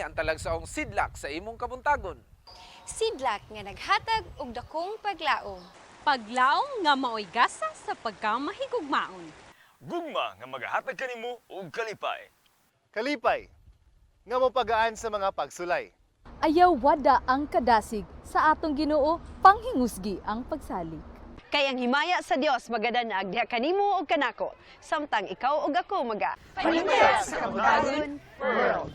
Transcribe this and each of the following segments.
Kini ang talagsaong sidlak sa imong kabuntagon. Sidlak nga naghatag og dakong paglaom. Paglaom nga maoy gasa sa pagkamahigugmaon. Gugma nga magahatag kanimo og kalipay. Kalipay nga mopagaan sa mga pagsulay. Ayaw wada ang kadasig sa atong Ginoo, panghingusgi ang pagsalig. Kay ang himaya sa Dios magadanag diha kanimo ug kanako, samtang ikaw ug ako maga. Panimbaya sa Kabuntagon World.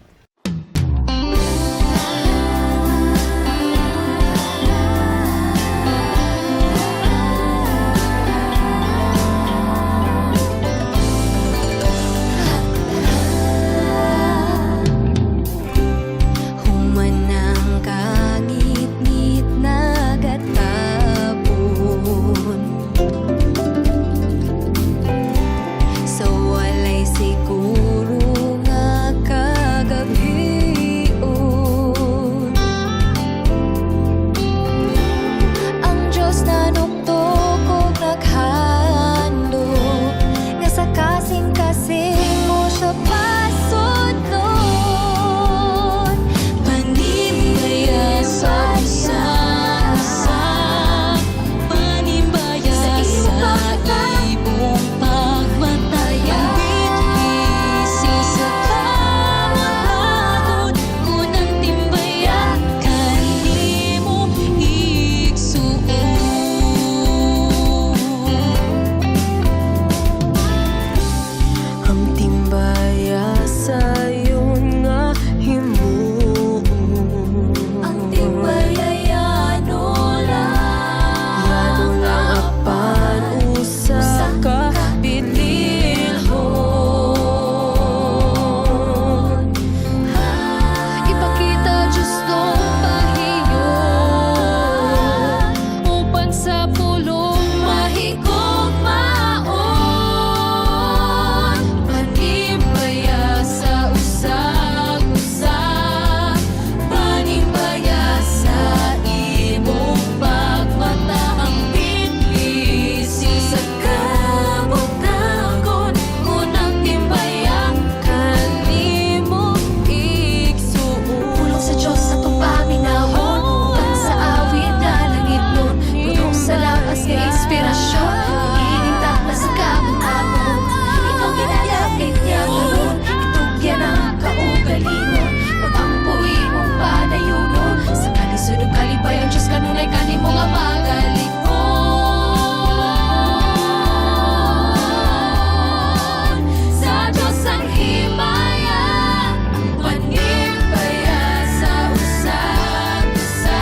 Humanang kangitngit nagatapon sa walay siguro nga kagabion. Ang Diyos nanuktok og naghandom nga sa kasing-kasing mo siya pasudlon. Panimbaya sa isa, panimbaya sa imong pagmataya. Pambitbisi sa kabuntagon, unang timbaya kanimo igsuon. Ang timbaya sayon nga himuon. Ang timbaya yano lang, yano lang apan usa ka bililhon. Ipakita Diyos tong pahiyon upan sa pulong mahigugmaon. Panimbaya sa usag-usa, panimbaya sa imong pagmata. Ang bitbisi sa kabuntagon, unang timbaya kanimo igsuon. Pulong sa Diyos atong paminawon, uban sa awit nga langit nun, puno sa lakas nga inspirasyon, ining takla sa kabuntagon. Ikaw ginalapit niya karon, itugyan ang kaugalingon, pagampuy mong panayunon, sa kalisod ug kalipayon Diyos kanunay kanimo nga magalikon. Sa Diyos ang himaya, panimbaya sa usag-usa,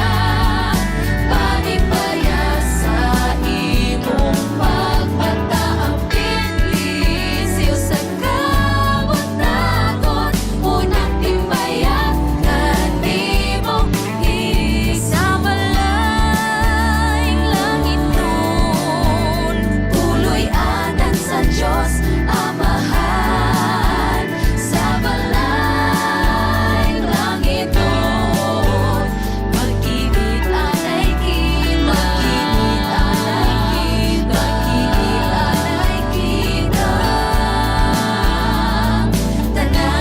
panimbaya sa imong pagmata. Ang pinlisiw sa kabuntagon, unang timbaya kanimo sa malayng langit nun. Puloy anan sa Diyos Amahan, sa balayng langit nun. Pag-ibig anay kita, pag-ibig anay kita, pag-ibig anay kita, tanan.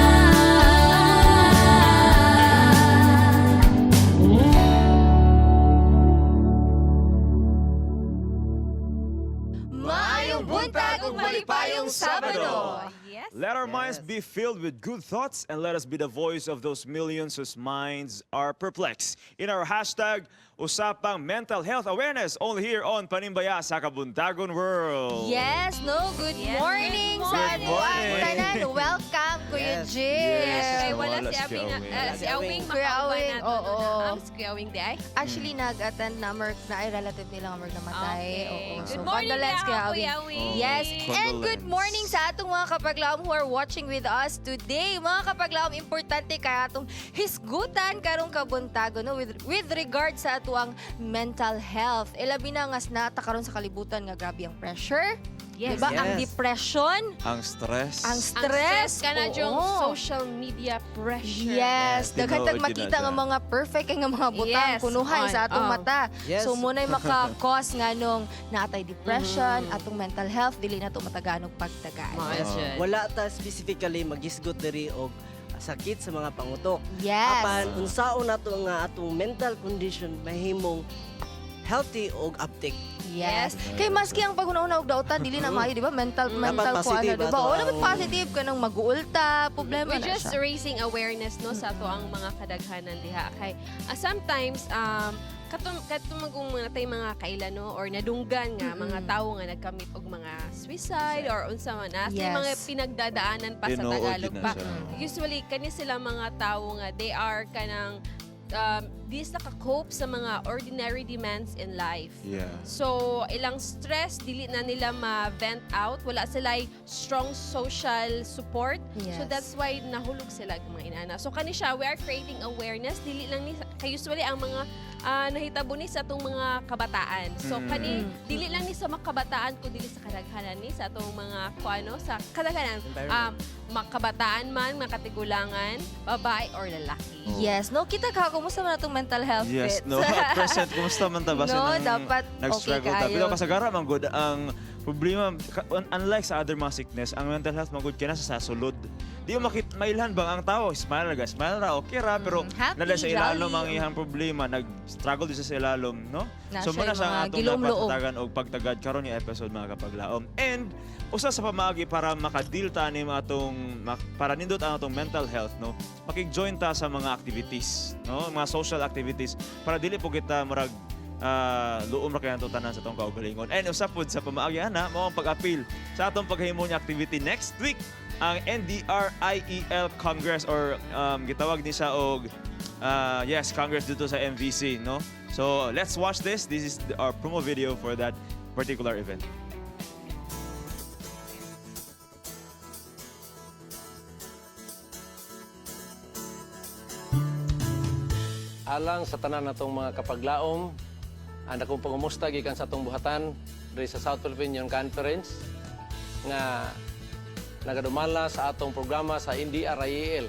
Maayong buntag ug malipayong Sabado. Yes. Let our minds be filled with good thoughts and let us be the voice of those millions whose minds are perplexed. In our #UsapangMentalHealthAwareness, only here on Panimbaya sa Kabuntagon World. Yes, no? Good Yes, morning good sa morning. ato ang tanan. Welcome, Kuya Yes. Jim. Yes, kay wala Wala si si Awing, Awing. si Awing Kuya makauban Awing, nato. oo. Ang si Kuya Awing di ay. Actually, nag-attend na merk na ay relative nila nga merk namatay. Okay. Oo. Good So, morning condolence, na, Kuya Awing. Kuya Awing. Yes, and good Condolence. morning sa atong mga kapaglaom who are watching with us today. Mga kapaglaom, importante kay atong hisgutan karong kabuntago, no, with regard sa atuang mental health. Ilabi na nga nata karon sa kalibutan nga grabe ang pressure. Yes. Diba? Ang Yes. depression, Ang stress. ang Ang stress, stress ka na yung oo. social media pressure. Yes, daghan tag Tinuod makita yun na nga siya. mga perfect kay nga mga butang kunuhay On, sa atong oh. mata. Yes. So muna'y maka-cause nga nung naatay depression, atong mental health dili na to matagaan og pagtagaan. Yes. Wala ta specifically magisgot diri og sakit sa mga pangutok. Yes. Apan unsaon nato nga atong mental condition mahimong healthy og uptake. Yes. Kay maski ang paghuna-huna og dautan dili na maayo, di ba? Mental Dapat mental ko ano, positive di ba? ato Wala dapat positive kanang maguulta, problema We're na just siya. raising awareness, no, sa ato ang mga kadaghanan diha kay sometimes katong katong magong mga tay mga kaila, no, or nadunggan nga mga tawo nga nagkamit og mga suicide or unsa man na mga pinagdadaanan pa sa Tinuod Tagalog yun na pa. siya. Usually kani sila mga tawo nga they are kanang di sila ka-cope sa mga ordinary demands in life. So, ilang stress, dili na nila ma-vent out. Wala sila strong social support. So, that's why nahulog sila og mga inana. So, kani siya, we are creating awareness. Dili lang ni, kay usually ang mga nahitabo ni sa atong mga kabataan. So, kani, dili lang ni sa mga kabataan, kun dili sa kadaghanan ni sa atong mga kuano, sa kadaghanan, mga kabataan man, mga katigulangan, babae or lalaki. Yes, no, kita ka kumusta man atong mental health Yes, Fitz? no. At present, kumusta man ta ba? No, dapat okay nag-struggle ta. kaayo. Pero kasagara man gud ang problema unlike sa other mga sickness, ang mental health man gud kina sa sulod. Di mo makit mailhan bang ang tao, smile ra, smile ra, okay ra, pero Happy, nala sa ilalom jolly. ang iyang problema, nag-struggle din siya sa ilalom, no? Na So siya muna yung siya ang mga atong dapat gilom-loom. hatagan og pagtagad karon nga episode, mga kapaglaom. And usa sa pamaagi para makadeal ta ni atong para nindot ang atong mental health, no? Makig-join ta sa mga activities, no? Mga social activities para dili po kita murag luom ra kay nato tanan sa atong kaugalingon. And usa pod sa pamaagi ana mao ang pag-apil sa atong paghimo nga activity next week, ang NDRIEL Congress or gitawag ni siya og yes, Congress dito sa MVC, no? So let's watch this. This is our promo video for that particular event. Alang sa tanan natong mga kapaglaom, ang akong pangumusta gikan sa atong buhatan diri sa South Philippine Union Conference nga nagadumala sa atong programa sa NDRIEL.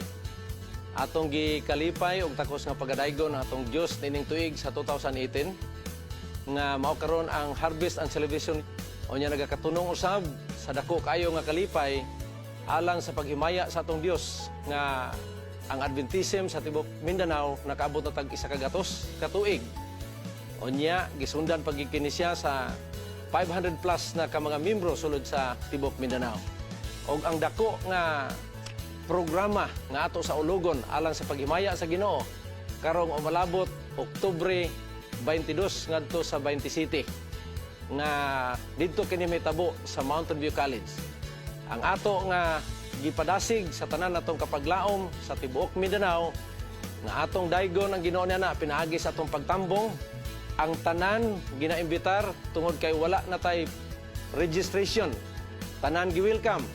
Atong gikalipay og takos nga pagadaygon ang atong Dios nining tuig sa 2018 nga mao karon ang Harvest and Celebration, unya nagakatunong usab sa dako kaayo nga kalipay alang sa paghimaya sa atong Dios nga ang Adventism sa tibuok Mindanao nakaabot na tag 100 ka tuig. Unya gisundan pag kini siya sa 500 plus na ka mga membro sulod sa tibuok Mindanao. Og ang dako nga programa nga ato sa Ulugon alang sa paghimaya sa Ginoo karong umalabot Oktubre 22 ngadto sa 27 nga didto kini mahitabo sa Mountain View College. Ang ato nga gipadasig sa tanan natong kapaglaom sa tibuok Mindanao nga atong daygon ang Ginoo niya na pinaagi sa atong pagtambong, ang tanan ginaimbitar tungod kay wala na tay registration. Tanan gi-welcome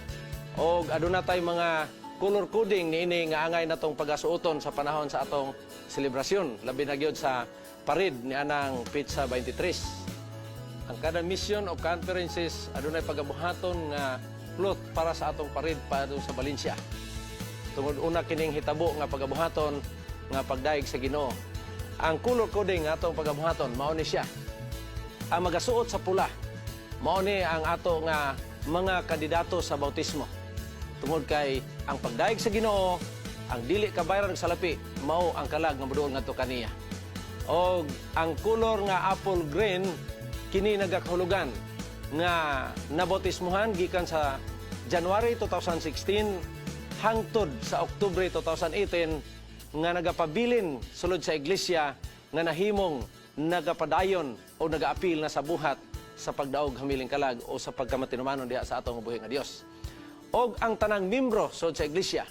og aduna tay mga color coding niini nga angay natong pagasuoton sa panahon sa atong selebrasyon, labi na gyud sa parade ni anang petsa 23. Ang kada mission o conferences adunay pagabuhaton nga float para sa atong parade padung sa Valencia. Tungod una kining hitabo nga pagabuhaton nga pagdayeg sa Ginoo. Ang color coding nga atong pagabuhaton mao ni siya. Ang magasuot sa pula mao ni ang ato nga mga kandidato sa bautismo. Tungod kay ang pagdayeg sa Ginoo, ang dili kabayran og salapi, mao ang kalag nga moduol ngadto kaniya. Og ang kolor nga apple green kini nagakahulugan nga nabautismuhan gikan sa January 2016 hangtod sa Oktubre 2018 nga nagapabilin sulod sa iglesia nga nahimong nagapadayon o nagaapil na sa buhat sa pagdaog hamiling kalag o sa pagkamatinumanon diha sa atong buhi nga Dios. Og ang tanang membro sulod sa iglesia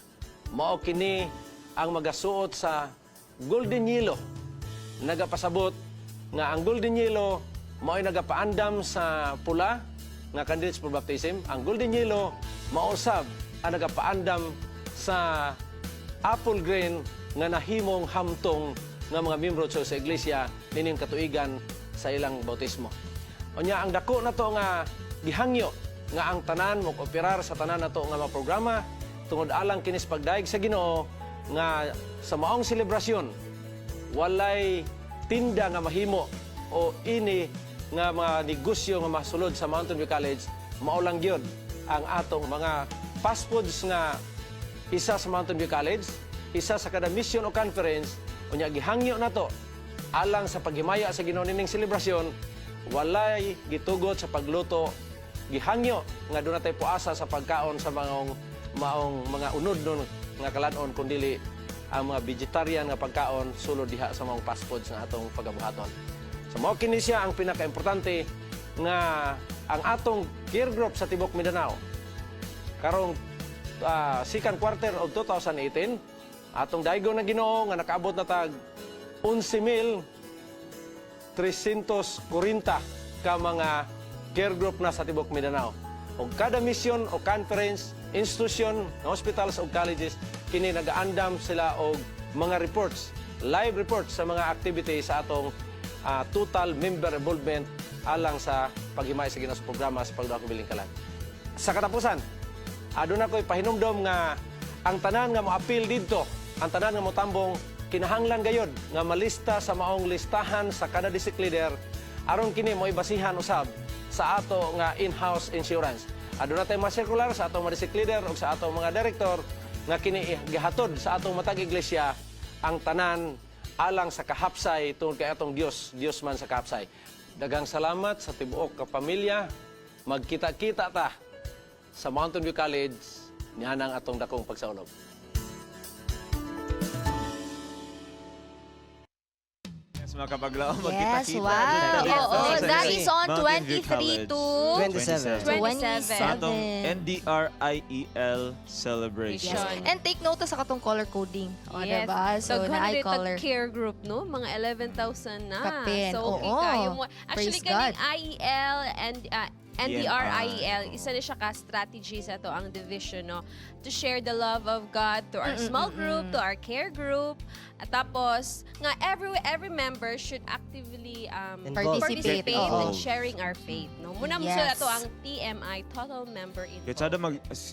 mao kini ang magasuot sa golden yellow, nagapasabot nga ang golden yellow mao'y nagapaandam sa pula nga candidates for baptism. Ang golden yellow mausab ang nagapaandam sa apple green nga nahimong hamtong nga mga membro sa iglesia nining katuigan sa ilang bautismo. Unya ang dako na to nga gihangyo nga ang tanan mo kooperar sa tanan nato nga mga programa tungod alang kinis pagdayeg sa Ginoo nga sa maong selebrasyon walay tinda nga mahimo o ini nga mga negosyo nga masulod sa Mountain View College, mao lang gyud ang atong mga fast foods nga Isa sa Mountain View College, isa sa kada mission o conference, unya gihangyo nato alang sa paghimaya sa Ginoo nining selebrasyon, walay gitugot sa pagluto, gihangyo nga doon natay puasa sa pagkaon sa maong maong mga unod nun nga kalanon kundili ang mga vegetarian nga pagkaon sulod diha sa maong fast foods nga atong pagabuhaton. So mao kini siya ang pinakaimportante nga ang atong care group sa tibok Mindanao karong second quarter of 2018, atong daigo na Ginoo nga nakaabot na tag 11,340 ka mga care group na sa tibok Mindanao. Og kada mission o conference, institution, hospitals o colleges, kini nagaandam sila og mga reports, live reports sa mga activity sa atong total member involvement alang sa paghimay sa Ginoo sa programa sa pagduha ko biling kalan. Sa katapusan, aduna ko'y pahinumdom nga ang tanan nga moapil didto, ang tanan nga motambong, kinahanglan gayod nga malista sa maong listahan sa kada district leader aron kini mo ibasihan usab sa ato nga in-house insurance. Aduna tay mga circular sa atong mga district leader ug sa atong mga director nga kini gihatod sa atong matag iglesia ang tanan alang sa kahapsay tungod kay atong Dios, Dios man sa kahapsay. Daghang salamat sa tibuok ka pamilya. Magkita-kita ta sa Mountain View College nianang atong dakong pagsaulog. Yes, mga kapaglaom, Yes, magkita-kita. wow. Dito Oo, sa that is on Mountain View 23 College. to 27. 27. Sa atong NDRIEL celebration. Yes. And take note sa katong color coding. O, Yes. diba? So, Daghan na rin tag color. care group, no? Mga 11,000 na. Kapin. So, okay Oo. kayo mo. Actually, Praise God. kaning IEL and NDRIEL, isa na siya ka strategy sa to ang division, no? To share the love of God to our small group, to our care group. At tapos, nga every member should actively Involved. Participate. participate in Oo. sharing our faith, no? Muna mo Yes. sila to ang TMI, Total Member Kaya sada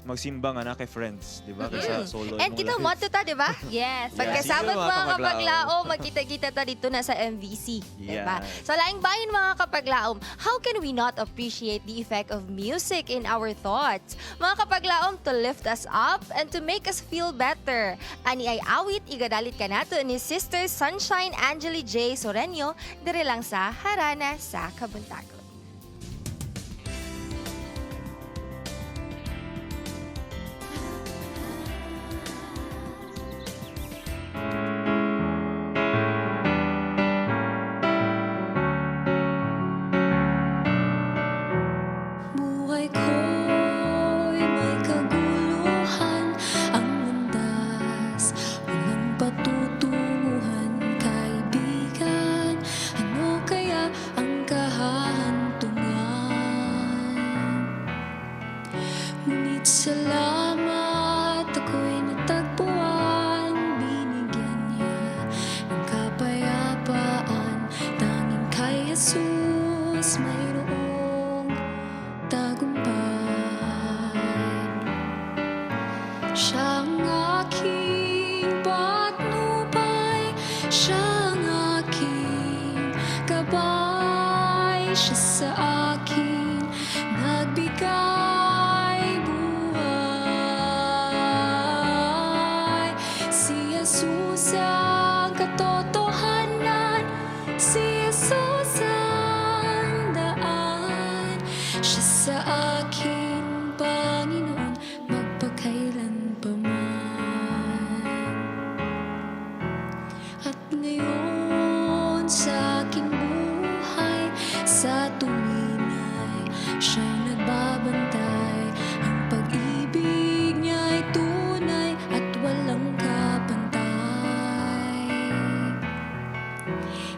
magsimba nga na kay friends, di ba? Kaysa solo. And imong kita life. mo ta, di ba? Yes. Pagkasabot Sige, mga mga kapaglaom. kapaglaom, magkita-kita ta dito na sa MVC. Diba? Yes. Sa laing bahin mga kapaglaom, how can we not appreciate the effect of music in our thoughts? Mga kapaglaom, to lift us up and to make us feel better. Ani ay awit, igadalit ka nato ni Sister Sunshine Angeli J. Sorenio, dire lang sa Harana sa Kabuntagon. Buhay ko'y may kaguluhan. Ang landas, walang patutunguhan. Kaibigan, ano kaya ang kahantungan? Ngunit salamat, ako'y natagpuan. Binigyan niya ng kapayapaan. Tanging kay Jesus mayroong tagumpay. Siya ang aking patnubay, siya ang aking gabay, siya sa akin nagbigay buhay. Si Jesus ang katotohanan, si Jesus ang daan, siya sa akin, Panginoon, magpakailan pa man. At ngayon sa aking buhay, sa tuwin ay siya'y nagbabantay. Ang pag-ibig niya'y tunay at walang kapantay.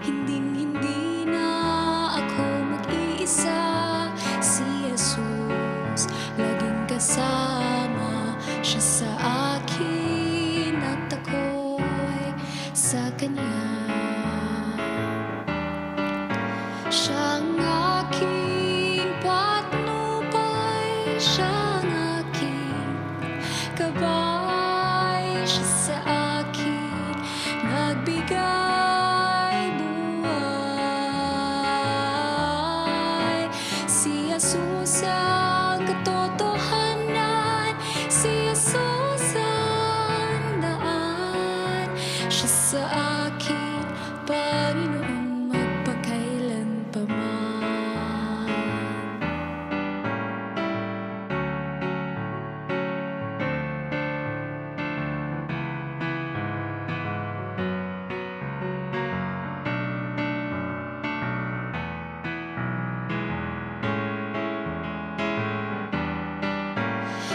Hinding-hindi na ako mag-iisa. Si Jesus laging kasama. Siya sa akin at ako'y sa Kanya. Siya ang aking patnubay, siya ang aking gabay, siya sa akin nagbigay buhay. Si Jesus ang katotohanan, si Jesus ang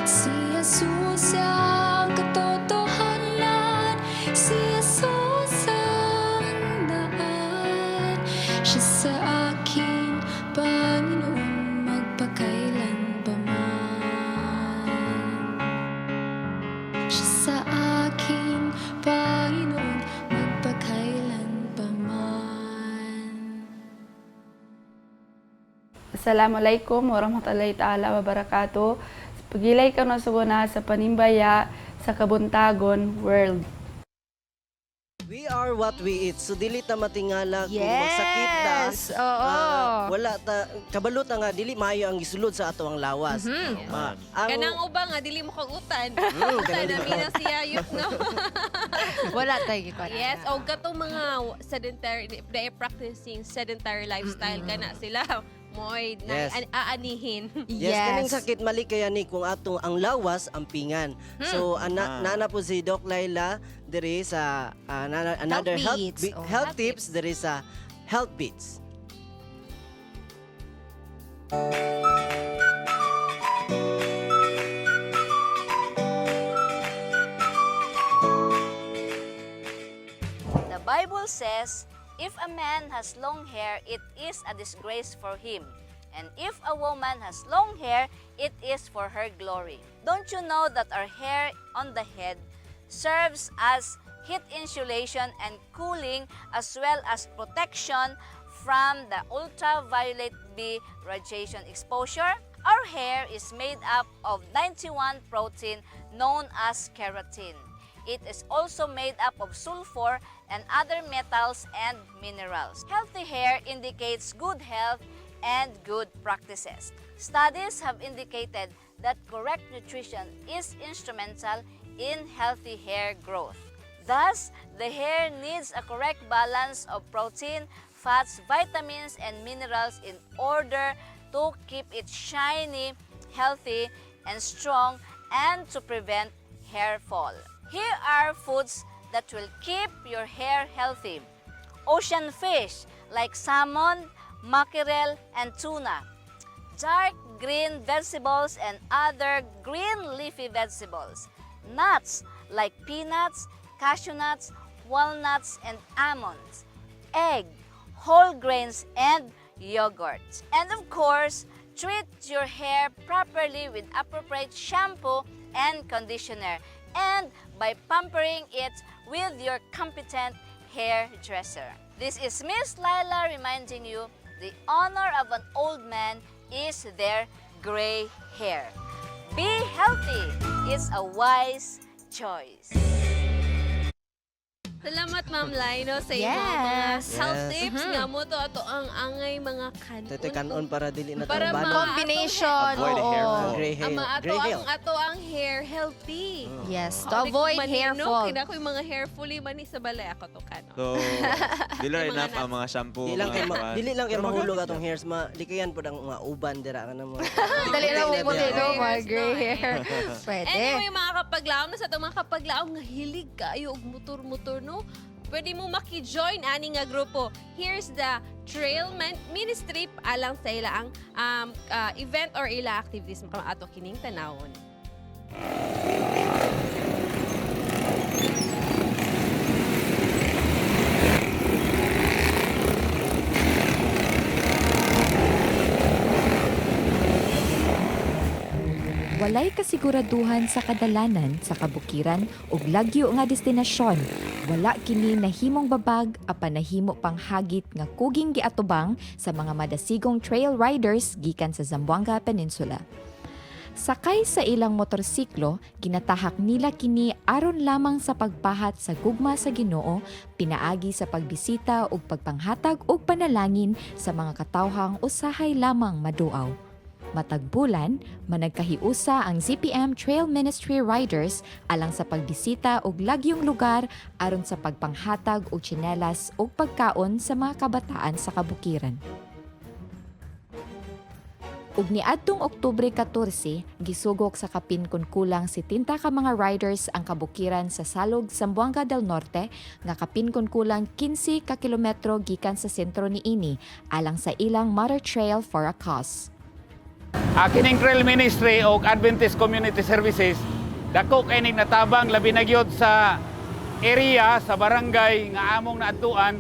Si Jesus ang katotohanan. Si Jesus ang daan. Siya sa aking Panginoon magpakailan pa man. Siya sa aking Panginoon magpakailan pa man. Assalamualaikum warahmatullahi ta'ala wabarakatuh. Pagilay ka na suguna sa panimbaya sa Kabuntagon World. We are what we eat. So dili ta matingala kung magsakit ta. Oo. Wala ta kabalo ta nga dili maayo ang gisulod sa ato ang lawas. Ang Kanang uba nga dili mo kagutan. Kanang Utan dili na mo mina siya yut no. Wala tayo gikuan. Yes, og katong mga sedentary, they practicing sedentary lifestyle kana sila mo'y na, aanihin. Yes, kaning sakit mali kaya ni kung atong ang lawas ang pingan. So ana nana po si Doc Laila diri sa another health, Beats. Oh. health tips diri sa Health Beats. The Bible says, if a man has long hair, it is a disgrace for him. And if a woman has long hair, it is for her glory. Don't you know that our hair on the head serves as heat insulation and cooling, as well as protection from the ultraviolet B radiation exposure? Our hair is made up of 91 protein known as keratin. It is also made up of sulfur and other metals and minerals. Healthy hair indicates good health and good practices. Studies have indicated that correct nutrition is instrumental in healthy hair growth. Thus, the hair needs a correct balance of protein, fats, vitamins, and minerals in order to keep it shiny, healthy, and strong, and to prevent hair fall. Here are foods that will keep your hair healthy. Ocean fish like salmon, mackerel, and tuna. Dark green vegetables and other green leafy vegetables. Nuts like peanuts, cashew nuts, walnuts, and almonds. Egg, whole grains, and yogurt. And of course, treat your hair properly with appropriate shampoo and conditioner and by pampering it with your competent hairdresser. This is Miss Lila reminding you the honor of an old man is their gray hair. Be healthy. It's a wise choice. Salamat, Ma'am Lino, sa imong mga health tips nga mo to ato ang angay mga kanon. Tete kanon para dili na Para tayo Combination. Avoid Oo. hair fall. Gray hair. Ama ato Gray hair. ang ato ang hair healthy. Yes, to avoid hair fall. Kina ko yung mga hair fully man ni sa balay ako to kano. So, dili ra Yung mga enough ang mga shampoo. Di lang kay mga kuwan. dili lang kay Pero mahulog magamit atong hairs ma likayan pud ang mga uban dira ka na mo. Dali lang mo Dili no, na mga Hairs, gray no, hair. Pwede. Anyway, mga kapaglaom, na sa itong mga kapaglaom nga hilig kayo og motor-motor, no? Pwede mo maki-join ani nga grupo. Here's the Trail Ministry alang sa ila ang event or ila activities mga ato kining tanawon. Walay kasiguraduhan sa kadalanan sa kabukiran ug lagyo nga destinasyon. Wala kini nahimong babag apan nahimo pang hagit nga kuging giatubang sa mga madasigong trail riders gikan sa Zamboanga Peninsula. Sakay sa ilang motorsiklo, ginatahak nila kini aron lamang sa pagpahat sa gugma sa Ginoo, pinaagi sa pagbisita ug pagpanghatag og panalangin sa mga katawhang usahay lamang maduaw. Matag bulan, managkahiusa ang ZPM Trail Ministry Riders alang sa pagbisita og lagyong lugar aron sa pagpanghatag og tsinelas ug pagkaon sa mga kabataan sa kabukiran. Ug niadtong Oktubre 14, gisugok sa kapin kun kulang 70 ka mga riders ang kabukiran sa Salog, Zamboanga del Norte nga kapin kun kulang 15 ka kilometro gikan sa sentro niini alang sa ilang Motor Trail for a Cause. Kining Trail Ministry o Adventist Community Services dako kay ning natabang, labi na gyud sa area sa barangay nga among naadtuan,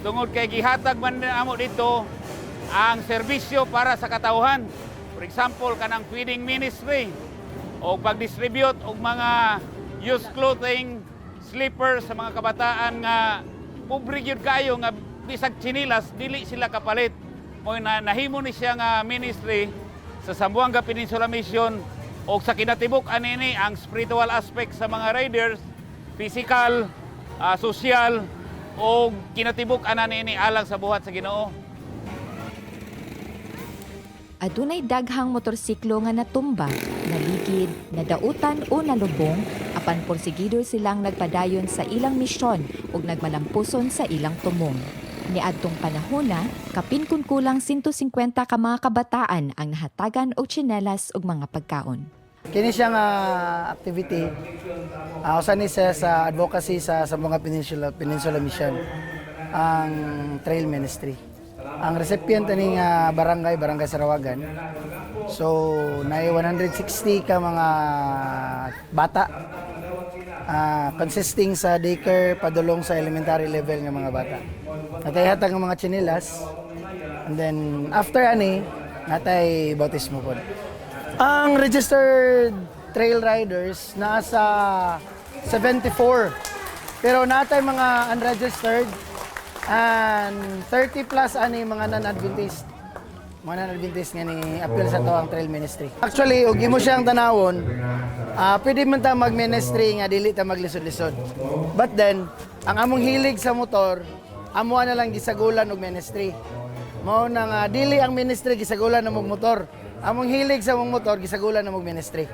tungod kay gihatag man amo dito ang serbisyo para sa katawhan. For example, kanang feeding ministry o pag-distribute og mga used clothing, slippers sa mga kabataan nga pobre gyud kayo nga bisag tsinilas dili sila kapalit. Mo na nahimo ni siya nga ministry sa Zamboanga Peninsula Mission o sa kinatibuk anini ang spiritual aspect sa mga riders, physical, social o kinatibuk anani alang sa buhat sa Ginoo. Adunay daghang motorsiklo nga natumba, naligid, nadautan o nalubong, apan porsigido silang nagpadayon sa ilang misyon ug nagmalampuson sa ilang tumong. Niadtong panahona, kapin kun kulang 150 ka mga kabataan ang nahatagan og tsinelas ug mga pagkaon. Kini siya nga activity, usa ni siya sa advocacy sa Zamboanga Peninsula Mission, ang Trail Ministry. Ang recipient ani nga barangay, Barangay Sarawagan. So naay 160 ka mga bata, consisting sa daycare padulong sa elementary level nga mga bata. Natay hatag ng mga tsinelas and then after ani natay bautismo pod. Ang registered trail riders nasa 74. Pero natay mga unregistered and 30 plus ani mga non-Adventist. Mga non-Adventist nga ni appeal sa to ang trail ministry. Actually, og imo siyang tanawon, pwede man ta mag-ministry nga dili ta maglisod-lisod. But then, ang among hilig sa motor, amo na lang gisagulan og ministry. Mao na nga dili ang ministry gisagulan ng motor. Among hilig sa among motor gisagulan ng ministry.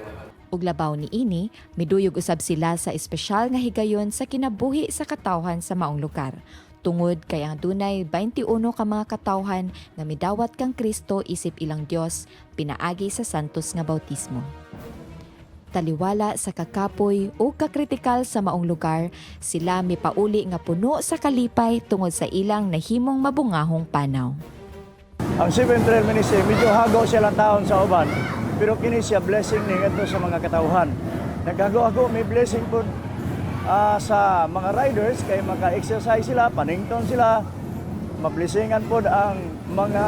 Ug labaw niini, miduyog usab sila sa espesyal nga higayon sa kinabuhi sa katawhan sa maong lugar. Tungod kay ang dunay 21 ka mga katawhan nga midawat kang Kristo isip ilang Dios pinaagi sa santos nga bautismo. Taliwala sa kakapoy o kakritikal sa maong lugar, sila mipauli nga puno sa kalipay tungod sa ilang nahimong mabungahong panaw. Ang Seven Trail Ministry, medyo hagaw siya lang taon sa uban, pero kini siya blessing ni ngadto sa mga katawhan. Naghago-hago may blessing po sa mga riders kay maka-exercise sila, panington sila, mablessingan po ang mga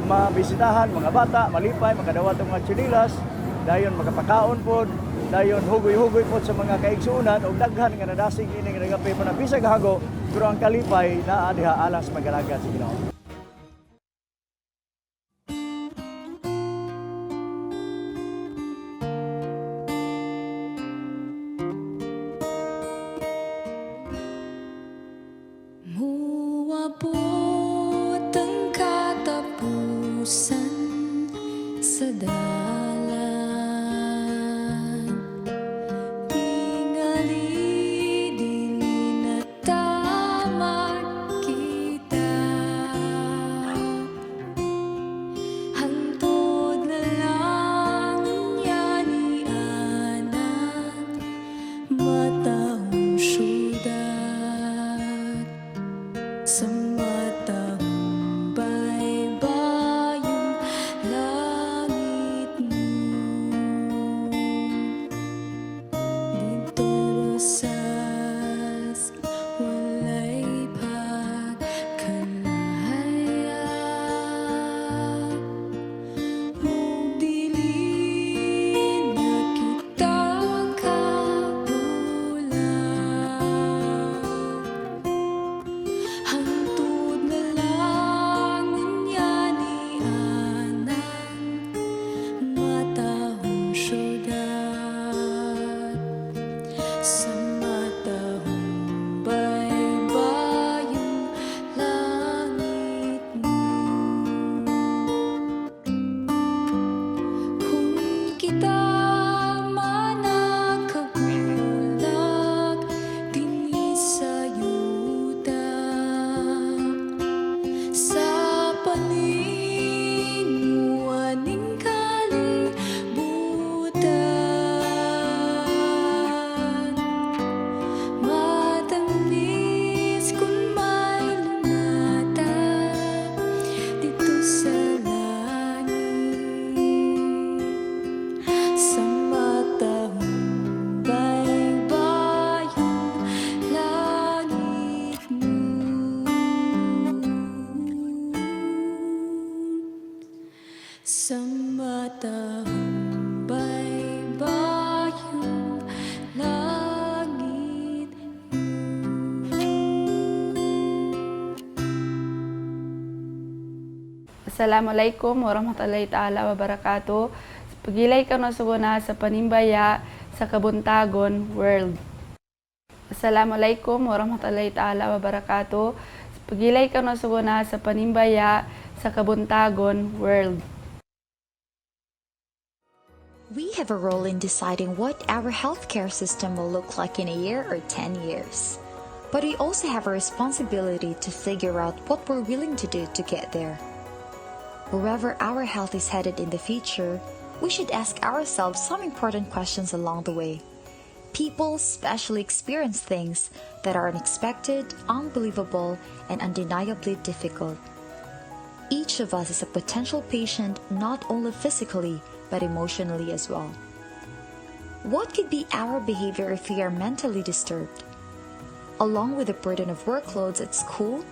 mabisitahan, mga bata, malipay, makadawat ang mga tsinilas, dayon makapakaon po, dayon hugoy-hugoy po sa mga kaigsuonan ug daghan nga nadasig ini nga nagapi pa na bisag hago, pero ang kalipay naa diha alang sa mag-alagad sa Ginoo. Muabot ang katapusan sa dalan. Tingali dili na ta magkita. Hangtod na lang niya ni anang matahong syudad sa matahong baybayong langit. Sa matahumpay bayong langit. Assalamualaikum warahmatullahi ta'ala wabarakatuh. Pagilay ka suguna sa panimbaya sa Kabuntagon World. Assalamualaikum warahmatullahi ta'ala wabarakatuh. Pagilay ka suguna sa panimbaya sa Kabuntagon World. We have a role in deciding what our healthcare system will look like in a year or 10 years. But we also have a responsibility to figure out what we're willing to do to get there. Wherever our health is headed in the future, we should ask ourselves some important questions along the way. People especially experience things that are unexpected, unbelievable, and undeniably difficult. Each of us is a potential patient not only physically, but emotionally as well. What could be our behavior if we are mentally disturbed? Along with the burden of workloads at school,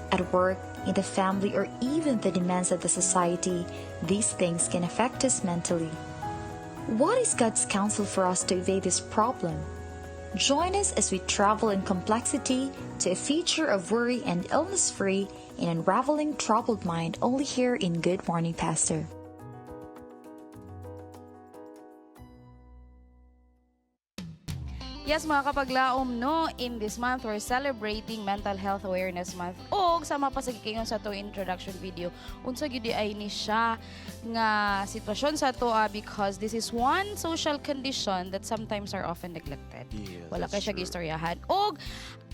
at work, in the family, or even the demands of the society, these things can affect us mentally. What is God's counsel for us to evade this problem? Join us as we travel in complexity to a future of worry and illness free in Unraveling Troubled Mind, only here in Good Morning Pastor. Yes, mga kapaglaom, no, in this month, we're celebrating Mental Health Awareness Month. Og sama pa sa giingon sa atong introduction video, unsa gyud ay ni siya nga sitwasyon sa atoa because this is one social condition that sometimes are often neglected. Wala kay That's siya true. gistoryahan. Og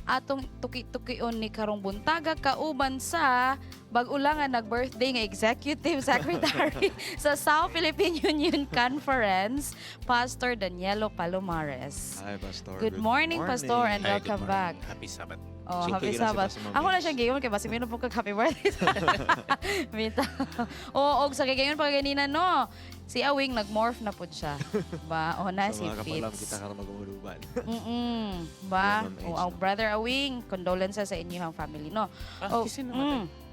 atong tuki-tukion ni karong buntaga kauban sa bag-o lang nga nag-birthday nga executive secretary sa South Philippine Union Conference, Pastor Danielo Palomares. Hi, Pastor. Good morning, Pastor, and Hi, good welcome morning. back. Happy Sabbath. Oh, Sulti happy na si Sabbath. Pastor Ma'am Ako na Vince. siyang giingon kay basig minum po kag happy birthday. Bitaw. Oo, og sa giingon pa ganina, no. Si Awing nag-morph na pud siya. Ba, o na Sa si mga kapaglaom, Fitz. kita karon mag-umuluban. Ba? Yeah, Ma'am O, Age, ang brother Awing, condolences sa inyong family, no. Ah, Oh, kasi namatay.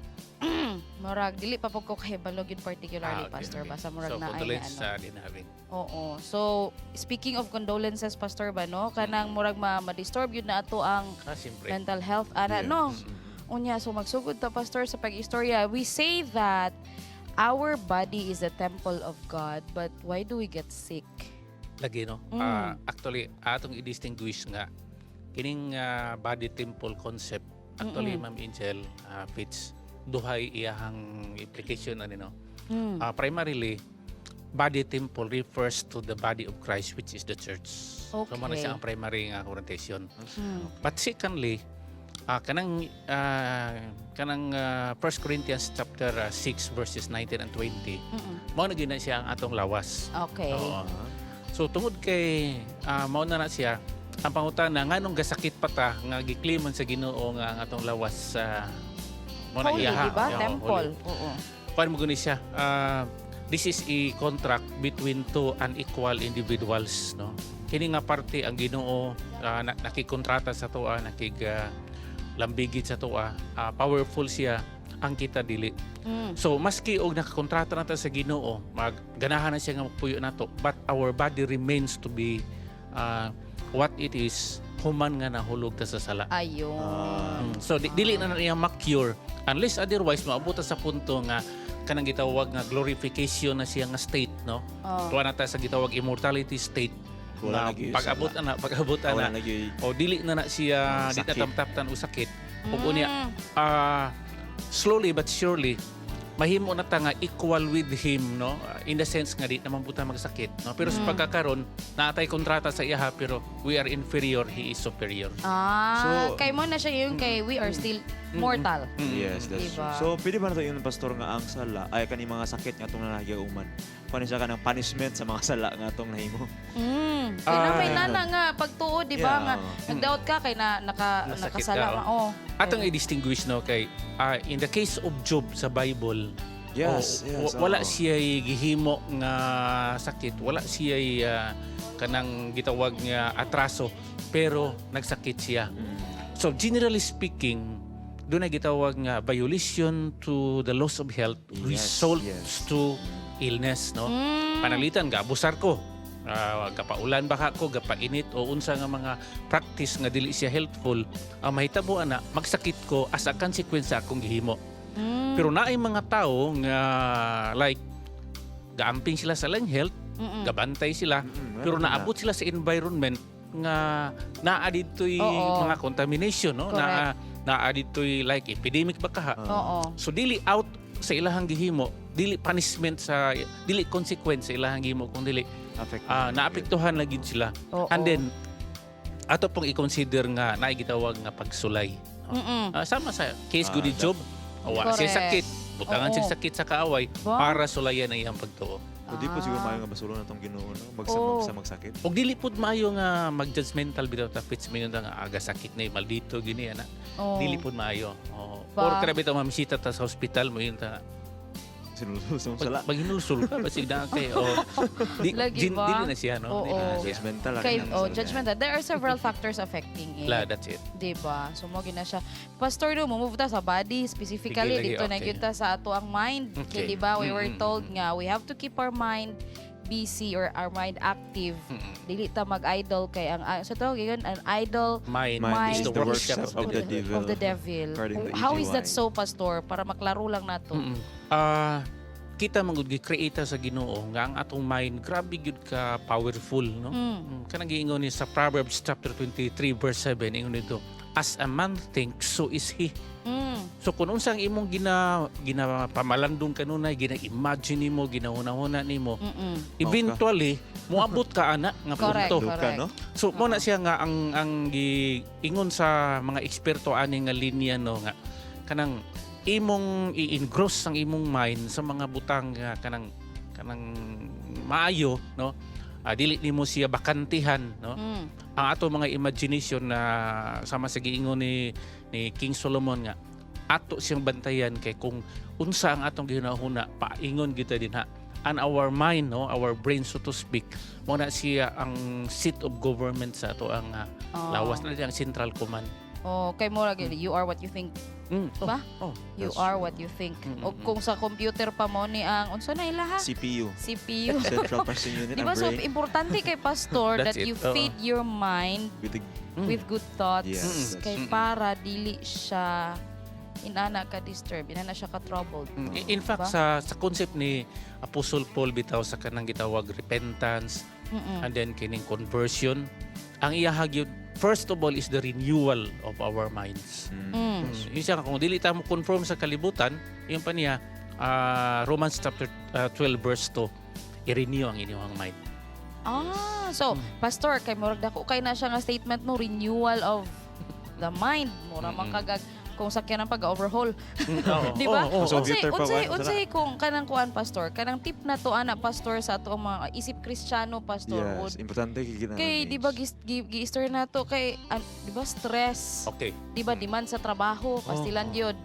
Murag dili pa pud ko kahibalo gyud particularly, Ah, okay, Pastor, okay. basta murag So, na ay condolence ano. sa dinhaving. Oo. So, speaking of condolences, Pastor ba, no? Kanang murag ma-disturb yun na ato ang Siyempre. mental health ana, no? Unya, so magsugod ta, Pastor, sa pag-istorya. We say that our body is the temple of God, but why do we get sick? Lagi, no? Actually, atong i-distinguish nga kining body temple concept, actually, Ma'am Angel, Fitz, duhay iyahang implication ani, no? Primarily, body temple refers to the body of Christ, which is the church. So mao na siya ang primary nga orientation. But secondly, kanang 1 Corinthians chapter 6 verses 19 and 20. Mao na gyud na siya ang atong lawas. Oo. So tungod kay mao na na siya ang pangutana, nganong gasakit pa ta nga giklimon sa Ginoo nga ang atong lawas sa mao na Holy, iyaha. di ba? Oo, Temple. holy. Oo. Kuan mo guni siya. This is a contract between two unequal individuals, no? Kini nga parte ang Ginoo nakikontrata sa toa, nakig lambigit sa toa, powerful siya, ang kita dili. So maski og nakakontrata na ta sa Ginoo, magganahan na siya nga magpuyo nato, but our body remains to be what it is human nga nahulog ta sa sala. Ayun. So dili na na niya ma-cure unless otherwise maabot ta sa punto nga kanang gitawag nga glorification na siya nga state, no? Oh. Tuwa na ta sa gitawag immortality state. Wala Na na gyud pag-abot sala. ana, pag-abot Wala ana na gyud o dili na na siya, di na sakit. tamtaptan og sakit. Ug unya slowly but surely mahimo na ta nga equal with him, no, in the sense nga di naman buta magsakit, no, pero sa pagkakaron naatay kontrata sa iyaha, pero we are inferior, he is superior. Ah, So- kay mo na siya yung kay we are still mortal. Yes, that's Diba? true. So, pwede ba na ito yung pastor nga ang sala, ay kani mga sakit nga atong nanahiga-uman? Paano siya kanang punishment sa mga sala nga atong nahimo? Kaya na may nana nga pagtuo, di ba? Yeah, Nga oo. nagdaot ka kay na Nasakit nakasala ka, ka. Oh. Atong i-distinguish, no, kay in the case of Job sa Bible, wala oo. siya gihimo nga sakit, wala siya kanang gitawag nga atraso, pero nagsakit siya. So generally speaking, doon na gitawag nga violation to the laws of health results to illness, no? Pananglitan gaabusar ko. Gapaulan baka ko, gapainit o unsa nga mga practice nga dili siya healthful, ang mahitabo ana magsakit ko as a consequence sa akong gihimo. Pero naay mga tao nga like gaamping sila sa ilang health, gabantay sila, pero na. naabot sila sa environment nga naa didto'y mga contamination, no? Naa didto'y like epidemic ba kaha. So dili out sa ilahang gihimo, dili punishment sa dili consequence sa ilahang gihimo kung dili naapektuhan na gid sila. And then ato pong i-consider nga naay gitawag nga pagsulay. No? Sama sa case gud ni Job, wa siya sakit, butangan siya sakit sa kaaway Ba? para sulayan ang iyang pagtuo. O di po siguro maayo nga basulo na tong Ginoo, no? Sa magsakit. Og dili pud maayo nga mag-judgmental bitaw ta Fitz, mingon ta nga aga sakit na maldito gini ana. Dili pud maayo. Oh. Ba? Or grabe ta mamisita ta sa hospital mo yun ta Sinulsul sa sala. pag hinulsul ka basig na kay oh, di, Lagi ba? dili na siya, no? Dili na siya. Judgmental Kay, oh, judgmental. There are several factors affecting it. La, that's it. Diba? So mo na siya. Pastor, no, move ta sa body specifically Sige, lagi, dito na gyud ta sa ato ang mind. Kay diba, we were told nga we have to keep our mind busy or our mind active. Dili ta mag-idle kay ang sa to gigon an idle Mind, Mind is the workshop of the devil. Of the devil. According to How is that E.G. so, Pastor? Para maklaro lang nato. Kita man gud gi-create sa Ginoo nga ang atong mind grabe gyud ka powerful, no? Kanang giingon ni sa Proverbs chapter 23 verse 7, ingon dito, "As a man thinks, so is he." So kung unsa ang imong ginapamalandong kanunay, gina-imagine nimo, ginahuna-huna nimo, eventually moabot ka ana nga punto. Duka, no? So mo na siya nga ang giingon sa mga eksperto ani nga linya, no, nga kanang imong i-engross ang imong mind sa mga butang nga kanang kanang maayo, no, dili nimo siya bakantihan, no, ang ato mga imagination na sama sa giingon ni King Solomon nga ato siyang bantayan kay kung unsa ang atong gihunahuna paingon kita dinha. And our mind, no, our brain, so to speak, mo na siya ang seat of government sa ato ang lawas na ang central command. Oh, kay mo lagi, you are what you think. Ba? Oh. You That's are true. what you think. O kung sa computer pa mo ni ang unsa na ilaha? CPU. CPU. Central Processing Unit, Di ang ba? So brain. importante kay Pastor That's that it. you Oo. feed your mind With the, with good thoughts Yes, that's kay true. para dili siya inana ka disturb, inana siya ka troubled. In fact, Ba? sa concept ni Apostle Paul bitaw sa kanang gitawag repentance and then kining conversion, ang iyaha gyud first of all is the renewal of our minds. Yun siya, kung dili ta mo conform sa kalibutan, yun pa niya, Romans chapter 12 verse 2, i-renew ang inyong mind. Ah, so Pastor, kay murag dako kay na siya nga statement, no, renewal of the mind. Mura man kagag kung sakyan ang pag-overhaul. Di ba? Oo. So, Unsay computer pa unsay ba? unsay kung kanang kuan, Pastor, kanang tip na to ana, Pastor, sa ato ang mga isip Kristiyano, Pastor, Yes, importante kay kita. Kay di ba gi-story na to kay di ba stress, di ba demand sa trabaho, pastilan gyud.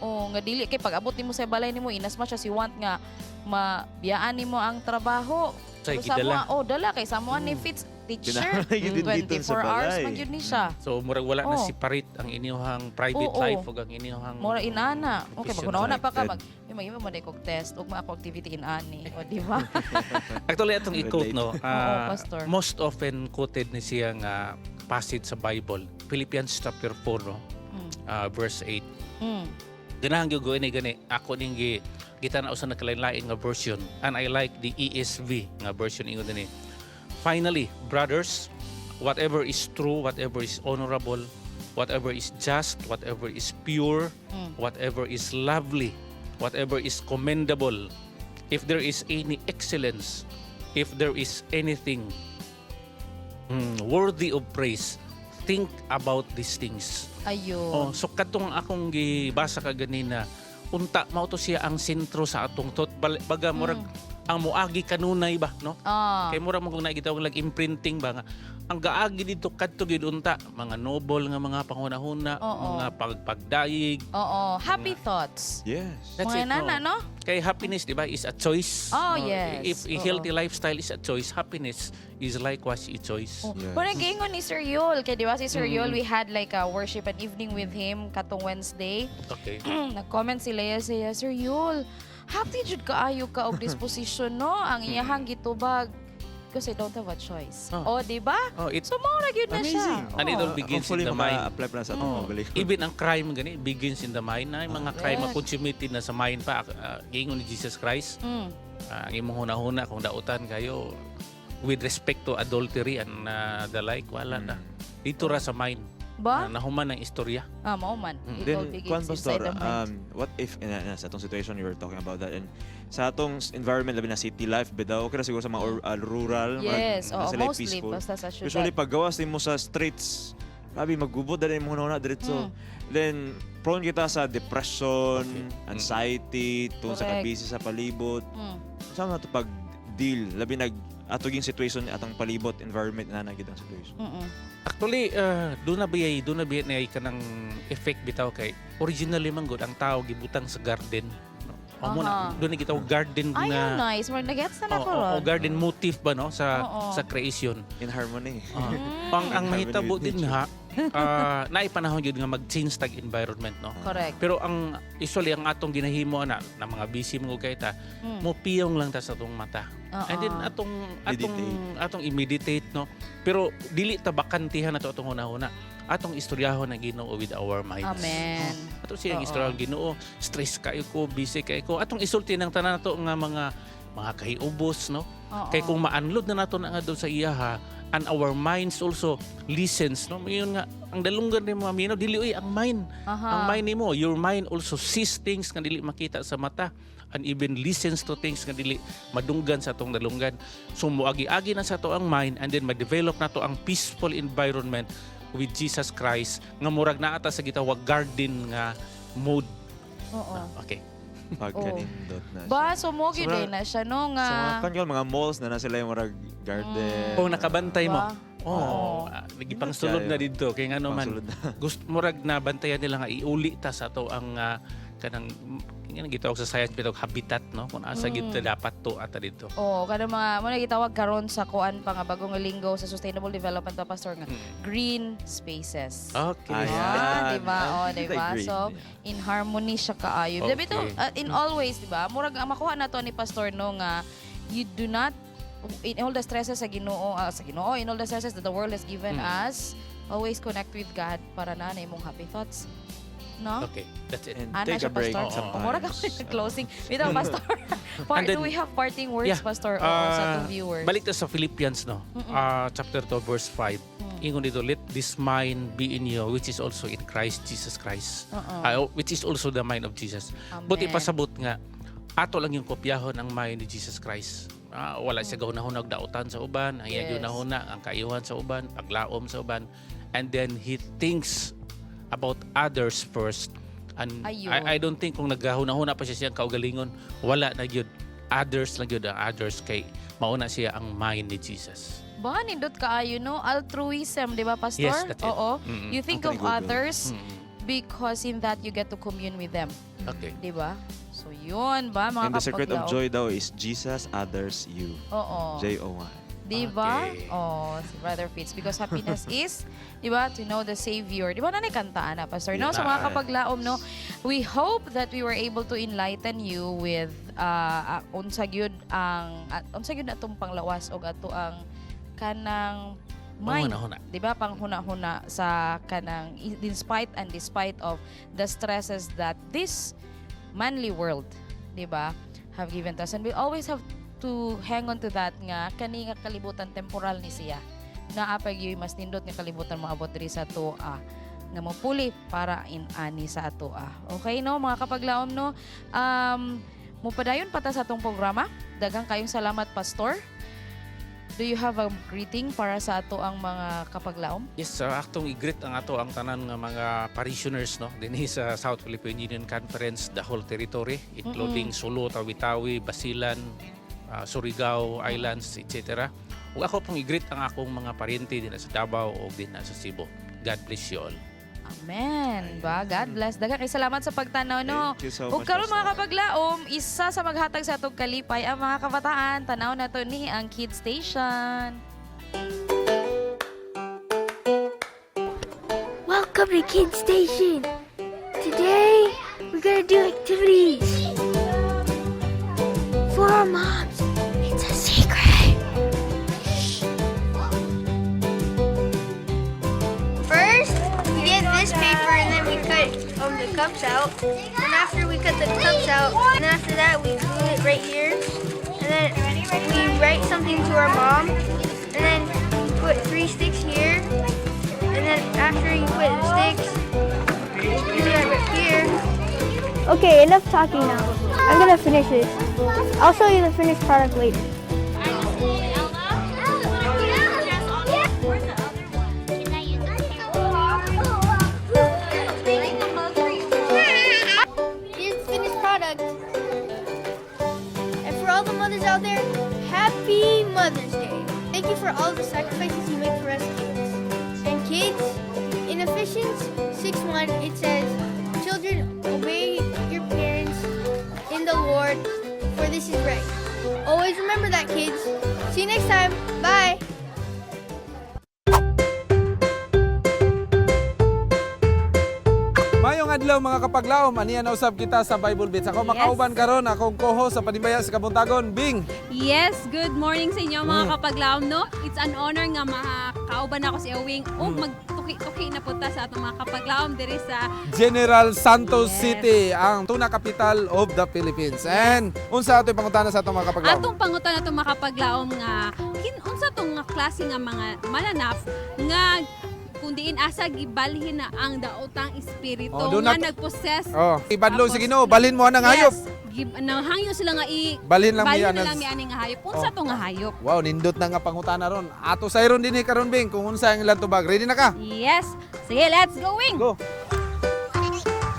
O nga dili kay pag abot nimo sa balay nimo, in as much as you want nga mabiyaan nimo ang trabaho. Say, Pero sa gidala. oh, dala kay sa ni Fitz teacher. Kinahanglan gyud dito sa 24 hours balay. man gyud ni siya. So murag wala na separate ang inyong private life ug ang inyong Mura inana. Okay, profession. maguna pa ka Connected. mag yung mo kog test ug ma ako activity inani. O di ba? Actually, atong i-quote, no, Oo, Pastor. most often quoted ni siya nga passage sa Bible, Philippians chapter 4, no, verse 8. Ganahan gyud ko ini gani ako ning gi gitanaw sa nakalain-lain nga version and I like the ESV nga version. Ingon dinhi, "Finally, brothers, whatever is true, whatever is honorable, whatever is just, whatever is pure, whatever is lovely, whatever is commendable, if there is any excellence, if there is anything worthy of praise, think about these things." Ayun. Oh, so katong akong gibasa ka ganina, unta mao to siya ang sentro sa atong thought. Baga murag ang moagi kanunay ba, no? Kay mura mo kung nakita like imprinting ba nga ang gaagi dito kadto gid unta mga noble nga mga panghuna-huna, mga pagpagdayig. Oo, happy thoughts. Yes. That's Mga it, nana, no? no? Kay happiness, di ba, is a choice. Oh, No? yes. If a healthy lifestyle is a choice, happiness is likewise a choice. Oh. Yes. Giingon ni Sir Yul, kay di ba si Sir Yul, we had like a worship and evening with him katong Wednesday. Nag-comment si Leia siya, "Sir Yul, Happy jud kaayo ka og disposition, no? Ang iyahang gitubag, "Because I don't have a choice." Oh. Oh, di ba? Oh, it, So mao ra gyud na siya. And it all begins Hopefully, in the mind. maka-apply pa na sa atong Oh. mga balik. Even ang crime gani begins in the mind na yung mga crime consummated na sa mind pa, giingon ni Jesus Christ. Ang imong hunahuna kung dautan kayo with respect to adultery and the like, wala na. Dito ra sa mind. Ba? Na, nahuman ang istorya. Ah, mao man. It Then, all begins kuan, inside Pastor, the mind. what if in sa atong situation you were talking about that and sa atong environment, labi na city life bitaw, okay ra siguro sa mga rural, Yes, na oo, sila mostly peaceful. basta sa syudad. Usually pag gawas nimo sa streets, grabe magubod na imong hunahuna diretso. Then prone kita sa depression, anxiety, tungod sa kabisi sa palibot. Sa na to pag deal labi nag ato ging situation atong palibot environment na na gid ang situation? Actually, doon na ba na kanang effect bitaw kay originally man gud ang tao gibutang sa garden. No? O mo na doon na gitawag garden Ay, nga nice. Murag nagets na nako o, ron. garden motif ba, no, sa sa creation. In harmony. Ang In harmony mahitabo with din nature. ha, naay panahon gyud nga mag-change tag environment, no. Correct. Pero ang usually ang atong ginahimo ana na mga busy mo kay ta, mo piyong lang ta sa atong mata. And then atong atong atong i-meditate, no. Pero dili ta bakantihan nato atong hunahuna. Atong istoryahon ang Ginoo with our minds. Amen. No? Ato siyang istoryahon Ginoo, stress kayo ko, busy kayo ko. Atong isulti ng tanan nato nga mga kahiubos, no. Kay kung ma-unload na nato na nga doon sa iyaha and our minds also listens, no. Yun nga ang dalunggan ni mga mino dili uy ang mind. Ang mind nimo, your mind also sees things nga dili makita sa mata and even listens to things nga dili madunggan sa atong dalunggan. So moagi-agi na sa ato ang mind and then ma-develop na to ang peaceful environment with Jesus Christ nga murag naa ta sa gitawag garden nga mode. Okay. Pagkanindot na siya. Ba, so mo gyud So, na siya, no, nga. Sa mga kan mga malls na na sila yung murag garden. Oh, nakabantay mo. Ba? Oh, gipangsulod na didto kay ngano man Pangsulod na. Gusto murag na bantayan nila nga iuli ta sa ato ang kanang nga gitawag sa science bitawg habitat, no, kung asa gid ta dapat to ata didto. Oh, kanang mga mo na gitawag karon sa kuan pa nga bagong linggo sa sustainable development pa, Pastor, nga green spaces. Okay. Ah, di ba? Oh, di Kita ba? green, So, in harmony siya kaayo. Okay. Ito, in always, di ba? Murag ang makuha na to ni Pastor, no, nga you do not in all the stresses sa Ginoo, in all the stresses that the world has given us, always connect with God para na na imong happy thoughts. No? Okay, that's it. And Ana take siya, a break Pastor. sometimes. Mura ka closing. Bitaw, Pastor. And then- Do we have parting words, Pastor, oo, sa atong viewers? Balik ta sa Philippians, no. Chapter 2 verse 5. Ingon dito, "Let this mind be in you which is also in Christ Jesus Christ." Which is also the mind of Jesus. Amen. But ipasabot nga ato lang yung kopyahon ang mind ni Jesus Christ. Wala siya gahunahuna og dautan sa uban, ang iyang gihunahuna ang kaayuhan sa uban, paglaom sa uban. And then he thinks about others first. And Ayun. I don't think kung naghahuna-huna pa siya siyang kaugalingon, wala na gyud. Others lang gyud ang others kay mauna siya ang mind ni Jesus. Ba, nindot kaayo, no? Altruism, di ba, Pastor? Yes, that's it. Oo. You think of Anthony Goodwill. others because in that you get to commune with them. Di ba? So, yun ba, mga And the secret of kapaglaom? joy daw is Jesus, others, you. Joy. Di ba? Okay. Oh, si Brother Fitz. Because happiness is, di ba, to know the Savior. Di ba, nanay kantaan na, Pastor? No? So, mga kapaglaom, no, we hope that we were able to enlighten you with unsa gyud atong panglawas og ato ang kanang mind. Panghuna-huna. Di ba? Panghuna-huna sa kanang in spite and despite of the stresses that this manly world, di ba, have given to us. And we always have to hang on to that nga kani nga kalibutan temporal ni siya. Naa pa gyud mas nindot nga kalibutan moabot diri sa atoa nga mopuli para in ani sa atoa. Okay, no, mga kapaglaom, no. Mupadayon pa ta sa atong programa. Daghang kayong salamat, Pastor. Do you have a greeting para sa ato ang mga kapaglaom? Yes, aktong i-greet ang ato ang tanan nga mga parishioners, no, dinhi sa South Philippine Union Conference, the whole territory including Sulu, Tawi-Tawi, Basilan, Surigao Islands, etc. Ug ako pong i-greet ang akong mga paryente dinhi sa Davao ug dinhi sa Cebu. God bless you all. Amen. Ba, God bless. Daghang kay salamat sa pagtanaw, no. Thank you so Ug much, karon, mga Pastor. kapaglaom, isa sa maghatag sa atong kalipay ang mga kabataan. Tanaw na to ni ang Kids Station. Welcome to Kid Station. Today, we're gonna do activities. And after we cut the cups out, and then after that we glue it right here. And then we write something to our mom. And then put three sticks here. And then after you put the sticks, you do that right here. Okay, enough talking now. I'm gonna finish this. I'll show you the finished product later. Here's the finished product. And for all the mothers out there, happy Mother's Day. Thank you for all the sacrifices you make for us kids. And kids, in Ephesians 6:1, it says, "Children, obey your parents in the Lord, for this is right." Always remember that, kids. See you next time. Bye. Mayong adlaw, mga kapaglaom, aniya na usab kita sa Bible Beats. Ako makauban karon akong co-host sa Panimbaya sa Kabuntagon, Bing. Yes, good morning sa inyo, mga kapaglaom, no? It's an honor nga makauban ako si Awing ug magtuki-tuki na punta sa atong mga kapaglaom diri sa General Santos City, ang tuna capital of the Philippines. And unsa ato'y pangutana sa atong mga kapaglaom? Atong pangutana atong mga kapaglaom nga unsa tong nga klase nga mga mananap nga kung diin asa gibalhin na ang daotang espiritu Oh, doon nga nagpossess. Oh, ibadlong sa Ginoo, balhin mo ang hayop. Yes, nanghangyo sila nga i Balhin lang balhin miya na lang mi ani nga hayop. Unsa Oh. to nga hayop? Wow, nindot na nga pangutana ron. Ato sayron dinhi karon, Bing, kung unsa ang ilang tubag. Ready na ka? Yes. Sige, let's go, Wing. Go.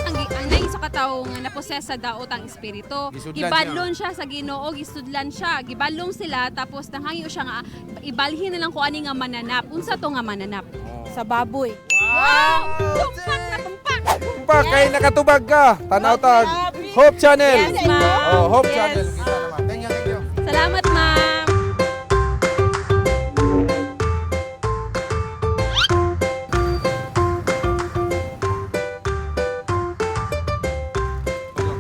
Ang naay isa ka tawo nga napossess sa daotang espiritu. Gisudlan. Gibadlon siya sa Ginoo, gisudlan siya. Gibalong sila tapos nangangyo siya nga ibalhin na lang ko ani nga mananap. Unsa to nga mananap? Sa baboy. Wow! Tumpak na tumpak. Tumpak kay nakatubag ka. Tanaw tag Hope Channel. Yes, ma'am. Oh, Hope Yes. Channel. Kita naman. Thank you, thank you. Salamat, ma'am.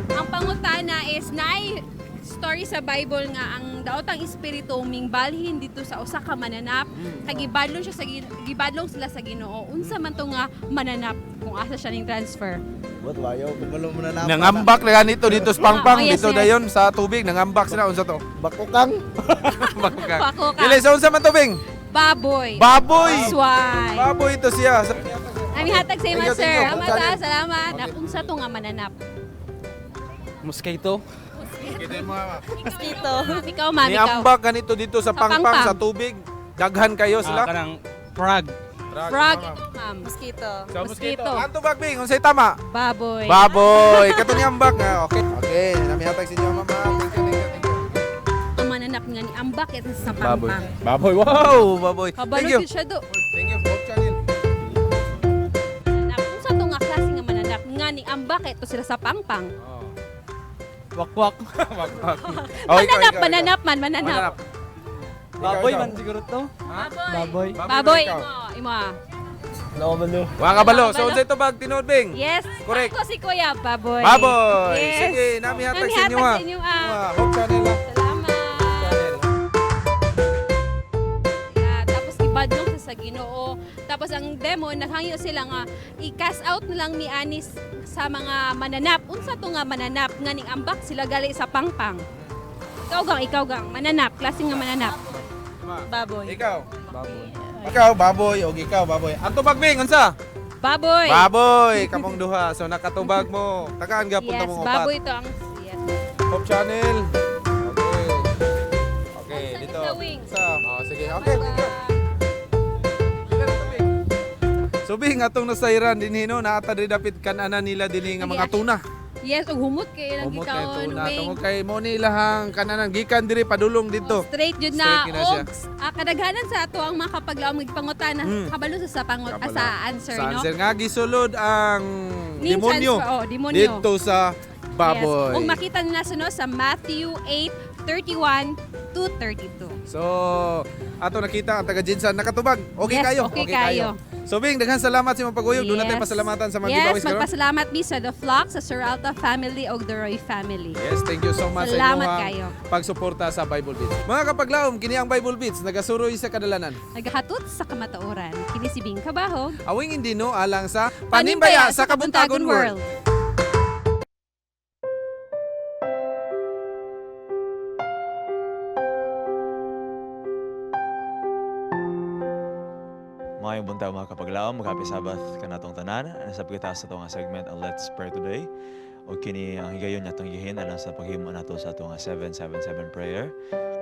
Ang pangutana is naay story sa Bible nga ang daotang espiritu mingbalhin dito sa usa ka mananap kay gibadlong siya sa gibadlong sila sa Ginoo. Unsa man to nga mananap kung asa siya ning transfer? What layo? Kabalo mo na na. Nangambak na ganito dito sa Pangpang, Oh, yes, dito yes. dayon sa tubig, nangambak sila, unsa to? Bakukang. Bakukang. Bakukang. Dili, so unsa man to, Bing? Baboy. Baboy. Swine. Baboy ito siya. Nami hatag sa Thank ima, you, thank sir. you. Salamat, Hope Channel. ah, salamat. Unsa to nga mananap? Mosquito. Mosquito. Ikaw, ma'am, ikaw. Niambak ganito dito sa Sa Pangpang Pangpang. sa tubig. Daghan kayo sila. Kanang frog. Frog, ikaw, ma'am. Mosquito. So, Mosquito. Ang tubag, Bing, unsay tama? Baboy. Baboy. Kato niambak nga. Okay. Okay, nami hatag sa inyo, ma'am. Thank you, thank you, thank you. Ang mananap nga ni ambak ito sa Pangpang. Baboy. Wow, baboy. Kabalo Thank you. gyud siya do. Thank you, Hope Channel. Mananap. Unsa to nga klase nga mananap nga ni ambak ito sila sa Pangpang? Wakwak. Wakwak. Oh, ikaw, Mananap, ikaw, ikaw. mananap man, mananap. Baboy Ikaw, man siguro to. Baboy. Baboy. Baboy, ikaw. imo, imo ah. Wala Wa ka balo. Wala So unsay tubag tinuod, Bing? Yes. Correct. Ako si Kuya Baboy. Baboy. Yes. Sige, nami hatag Nami sa inyo hatag ah. sa inyo ah. Hope Channel ah. Salamat. Yeah, tapos ibadlong sa Ginoo. Tapos ang demon naghangyo sila nga i-cast out na lang ni Anis sa mga mananap. Unsa to nga mananap nga ning ambak sila gali sa pangpang. Ikaw gang mananap, klase nga mananap. Baboy. Ikaw. Baboy. Ikaw, baboy. Og ikaw, baboy. Ang tubag, Bing, unsa? Baboy. Baboy, kamong duha. So nakatubag mo. Tagaan gapon Yes, ta mong upat. baboy to ang yes. Hope Channel. Okay. Okay, dito. Sa wing. Sa, oh, sige. Okay, thank you. So Bing, atong nasayran dinhi no, naata diri dapit kan-anan nila dinhi nga mga tuna. Yes, ug humot kay ilang Humot kay gikaon tuna. wing. Tungod kay mo ni ilahang kananan gikan diri padulong dito. Straight jud Straight na gyud na siya. og kadaghanan sa ato ang mga kapaglaom gipangutana kabalo sa pangot Kabalo. sa answer Sa no. answer nga gisulod ang Ning demonyo. transfer, oh, demonyo. Dito sa baboy. Yes. Ug makita nila sa no sa Matthew 8:31 to 32. So, ato nakita ang taga GenSan nakatubag. Okay Yes, kayo. okay kayo. So Bing, daghan salamat sa imong paguyog. Doon natin Yes. pasalamatan sa mga Yes, giveaways karon. magpasalamat mi sa The Flock, sa Suralta family ug the Roy family. Yes, thank you so much Salamat sa inyong kayo. pagsuporta sa Bible Beats. Mga kapaglaom, kini ang Bible Beats nagasuroy sa kadalanan. Naghatot sa kamatuoran. Kini si Bing Kabahog. Awing hindi no alang sa Panimbaya sa Kabuntagon World. Maayong buntag, mga kapaglaom, happy Sabbath kanatong tanan. Nasab kita sa atong segment ang Let's Pray Today. O kini ang higayon atong gihin alang sa paghimo nato sa atong 777 prayer.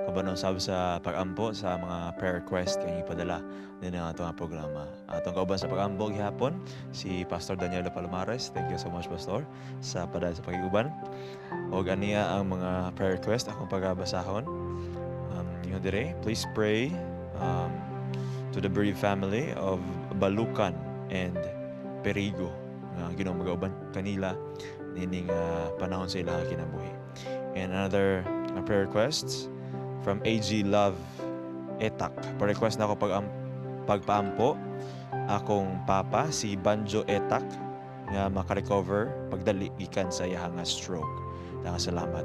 Kabalo sab sa pag-ampo sa mga prayer request kang ipadala din ang atong programa. Atong kauban sa pag-ampo gihapon si Pastor Daniel Palomares. Thank you so much, Pastor, sa padala sa pakiguban. Og aniya ang mga prayer request akong pagabasahon. Yung dire, please pray to the bereaved family of Balukan and Perigo nga Ginoo magauban kanila nining panahon sa ilang kinabuhi. And another prayer request from AG Love Etak. Pa-request na ako pagpaampo akong papa si Banjo Etak nga makarecover pagdali gikan sa iyang nga stroke. Daghang salamat.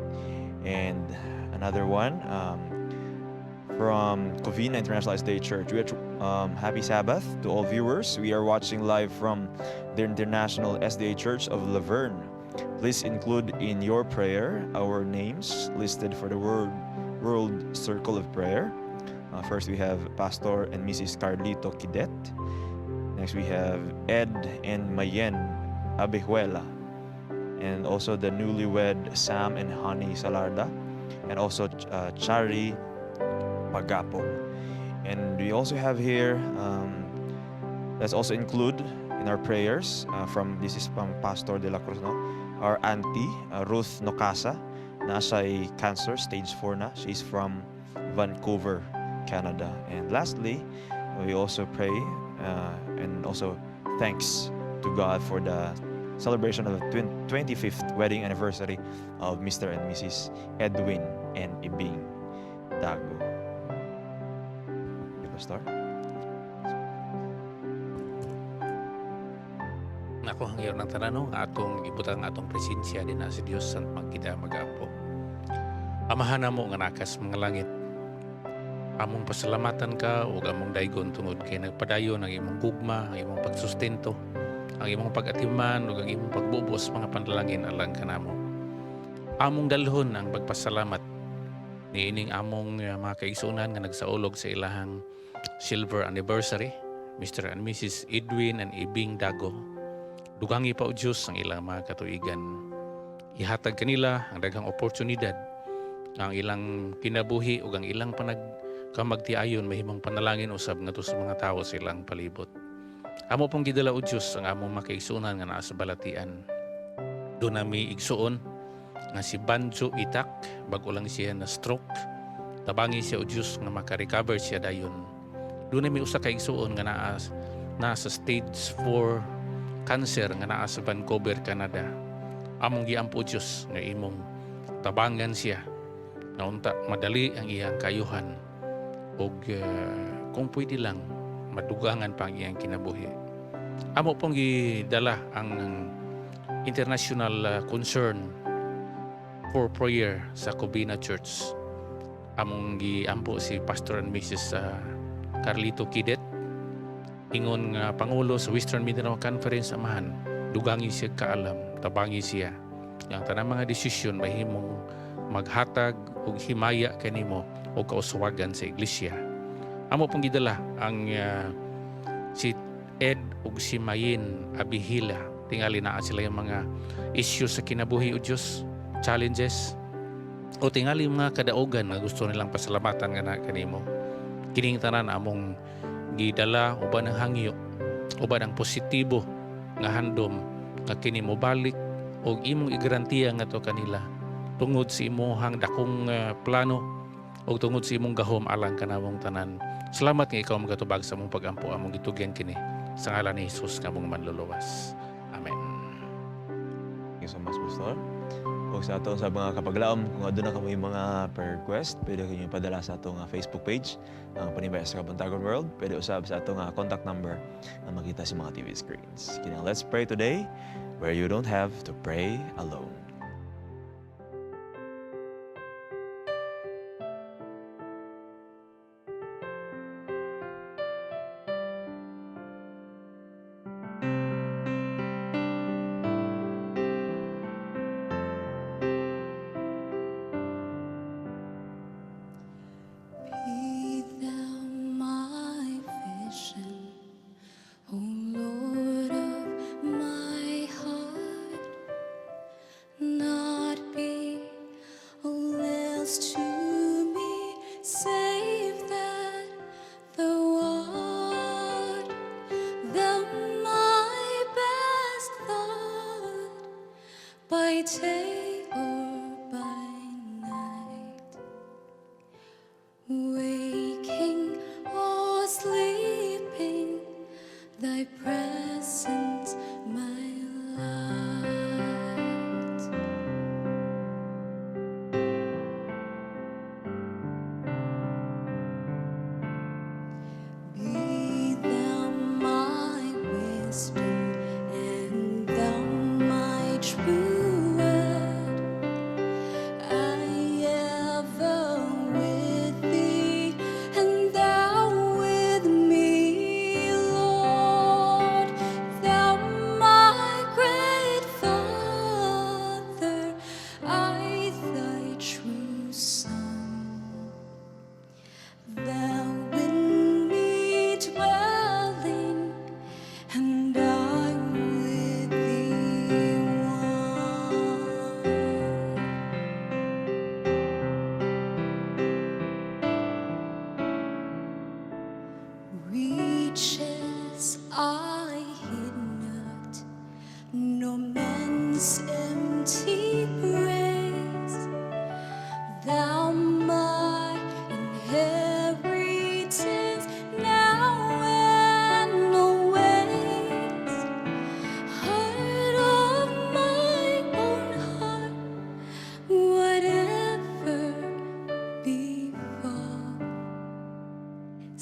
And another one from Covina International SDA Church. Happy Sabbath to all viewers. We are watching live from the International SDA Church of La Verne. Please include in your prayer our names listed for the World Circle of Prayer. First, we have Pastor and Mrs. Carlito Kidet. Next, we have Ed and Mayen Abejuela. And also the newlywed Sam and Honey Salarda. And also Chari Pagapong. And we also have here, let's also include in our prayers, from this is from Pastor De La Cruz, no? Our auntie, Ruth Nocasa, nasa cancer, stage 4 na. She's from Vancouver, Canada. And lastly, we also pray and also thanks to God for the celebration of the 25th wedding anniversary of Mr. and Mrs. Edwin and Ibing Dago. Okay, Pastor? Nako, hangyo ng tanan, no, nga atong ibutang atong presensya din na sa Dios san magkita mag-ampo. Amahan namo nga nakas mga langit. Among pasalamatan ka ug among daygon tungod kay nagpadayon ang imong gugma, ang imong pagsustento, ang imong pag-atiman ug ang imong pagbubos mga panalangin alang kanamo. Among dalhon ang pagpasalamat niining among mga kaigsuonan nga nagsaulog sa ilahang silver anniversary, Mr. and Mrs. Edwin and Ibing Dago. Dugangi pa o Diyos ang ilang mga katuigan. Ihatag kanila ang daghang oportunidad ang ilang kinabuhi ug ang ilang panagkamagtiayon mahimong panalangin usab ngadto sa mga tawo sa ilang palibot. Amo pong gidala o Diyos ang among makaigsuonan nga naa sa balatian. Doon nami igsuon nga si Banjo Itak, bag-o lang siya na stroke. Tabangi siya o Diyos nga makarecover siya dayon. Doon nami usa ka igsuon nga naa sa stage 4 cancer nga naa sa Vancouver, Canada. Among giampo Diyos nga imong tabangan siya nga unta madali ang iyang kayuhan og kung pwede lang madugangan pa ang iyang kinabuhi. Amo pong gidala ang international concern for prayer sa Covina Church. Among giampo si Pastor and Mrs. Carlito Kidet, ingon nga Pangulo sa Western Mindanao Conference. Amahan, dugangi siya kaalam, tabangi siya. Ang tanang mga desisyon mahimong maghatag og himaya kanimo o kauswagan sa iglesia. Amo pong gidala ang si Ed ug si Mayin Abihila. Tingali naa sila yung mga issues sa kinabuhi o Diyos, challenges, o tingali mga kadaogan nga gusto nilang pasalamatan nga na kanimo. Kining tanan among gidala uban ang hangyo, uban ang positibo nga handom nga kini mobalik og imong igarantiya ngadto kanila tungod sa imong dakong plano og tungod sa imong gahom alang kanamong tanan. Salamat nga ikaw magatubag sa among pagampo, among gitugyan kini sa ngalan ni Jesus nga among manluluwas. Amen. Thank you so much, Pastor. O sa ato sa mga kapaglaom, kung aduna kamo yung mga prayer request, pwede kayo padala sa atong Facebook page, ang Panimbaya sa Kabuntagon World. Pwede usab sa atong contact number na makita sa mga TV screens. Kini, let's pray today where you don't have to pray alone. Be thou my vision.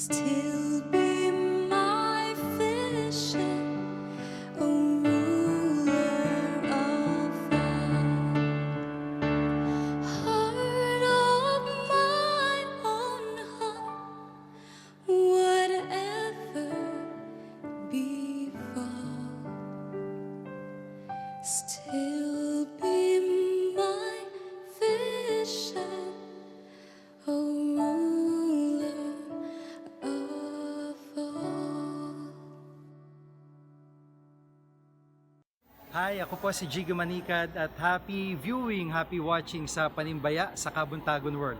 Still be my vision, O ruler of all. Heart of my own heart, whatever befall, still be my vision, O ruler of all. Hi, ako po si Jigo Manikad at happy viewing, happy watching sa Panimbaya sa Kabuntagon World.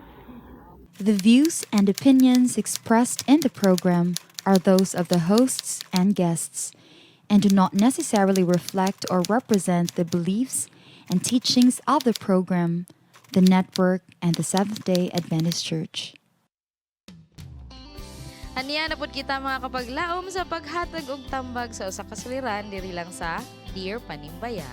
The views and opinions expressed in the program are those of the hosts and guests and do not necessarily reflect or represent the beliefs and teachings of the program, the network, and the Seventh day Adventist Church. Aniya na pud kita, mga kapaglaom, sa paghatag og tambag sa usa ka suliran diri lang sa Dear Panimbaya.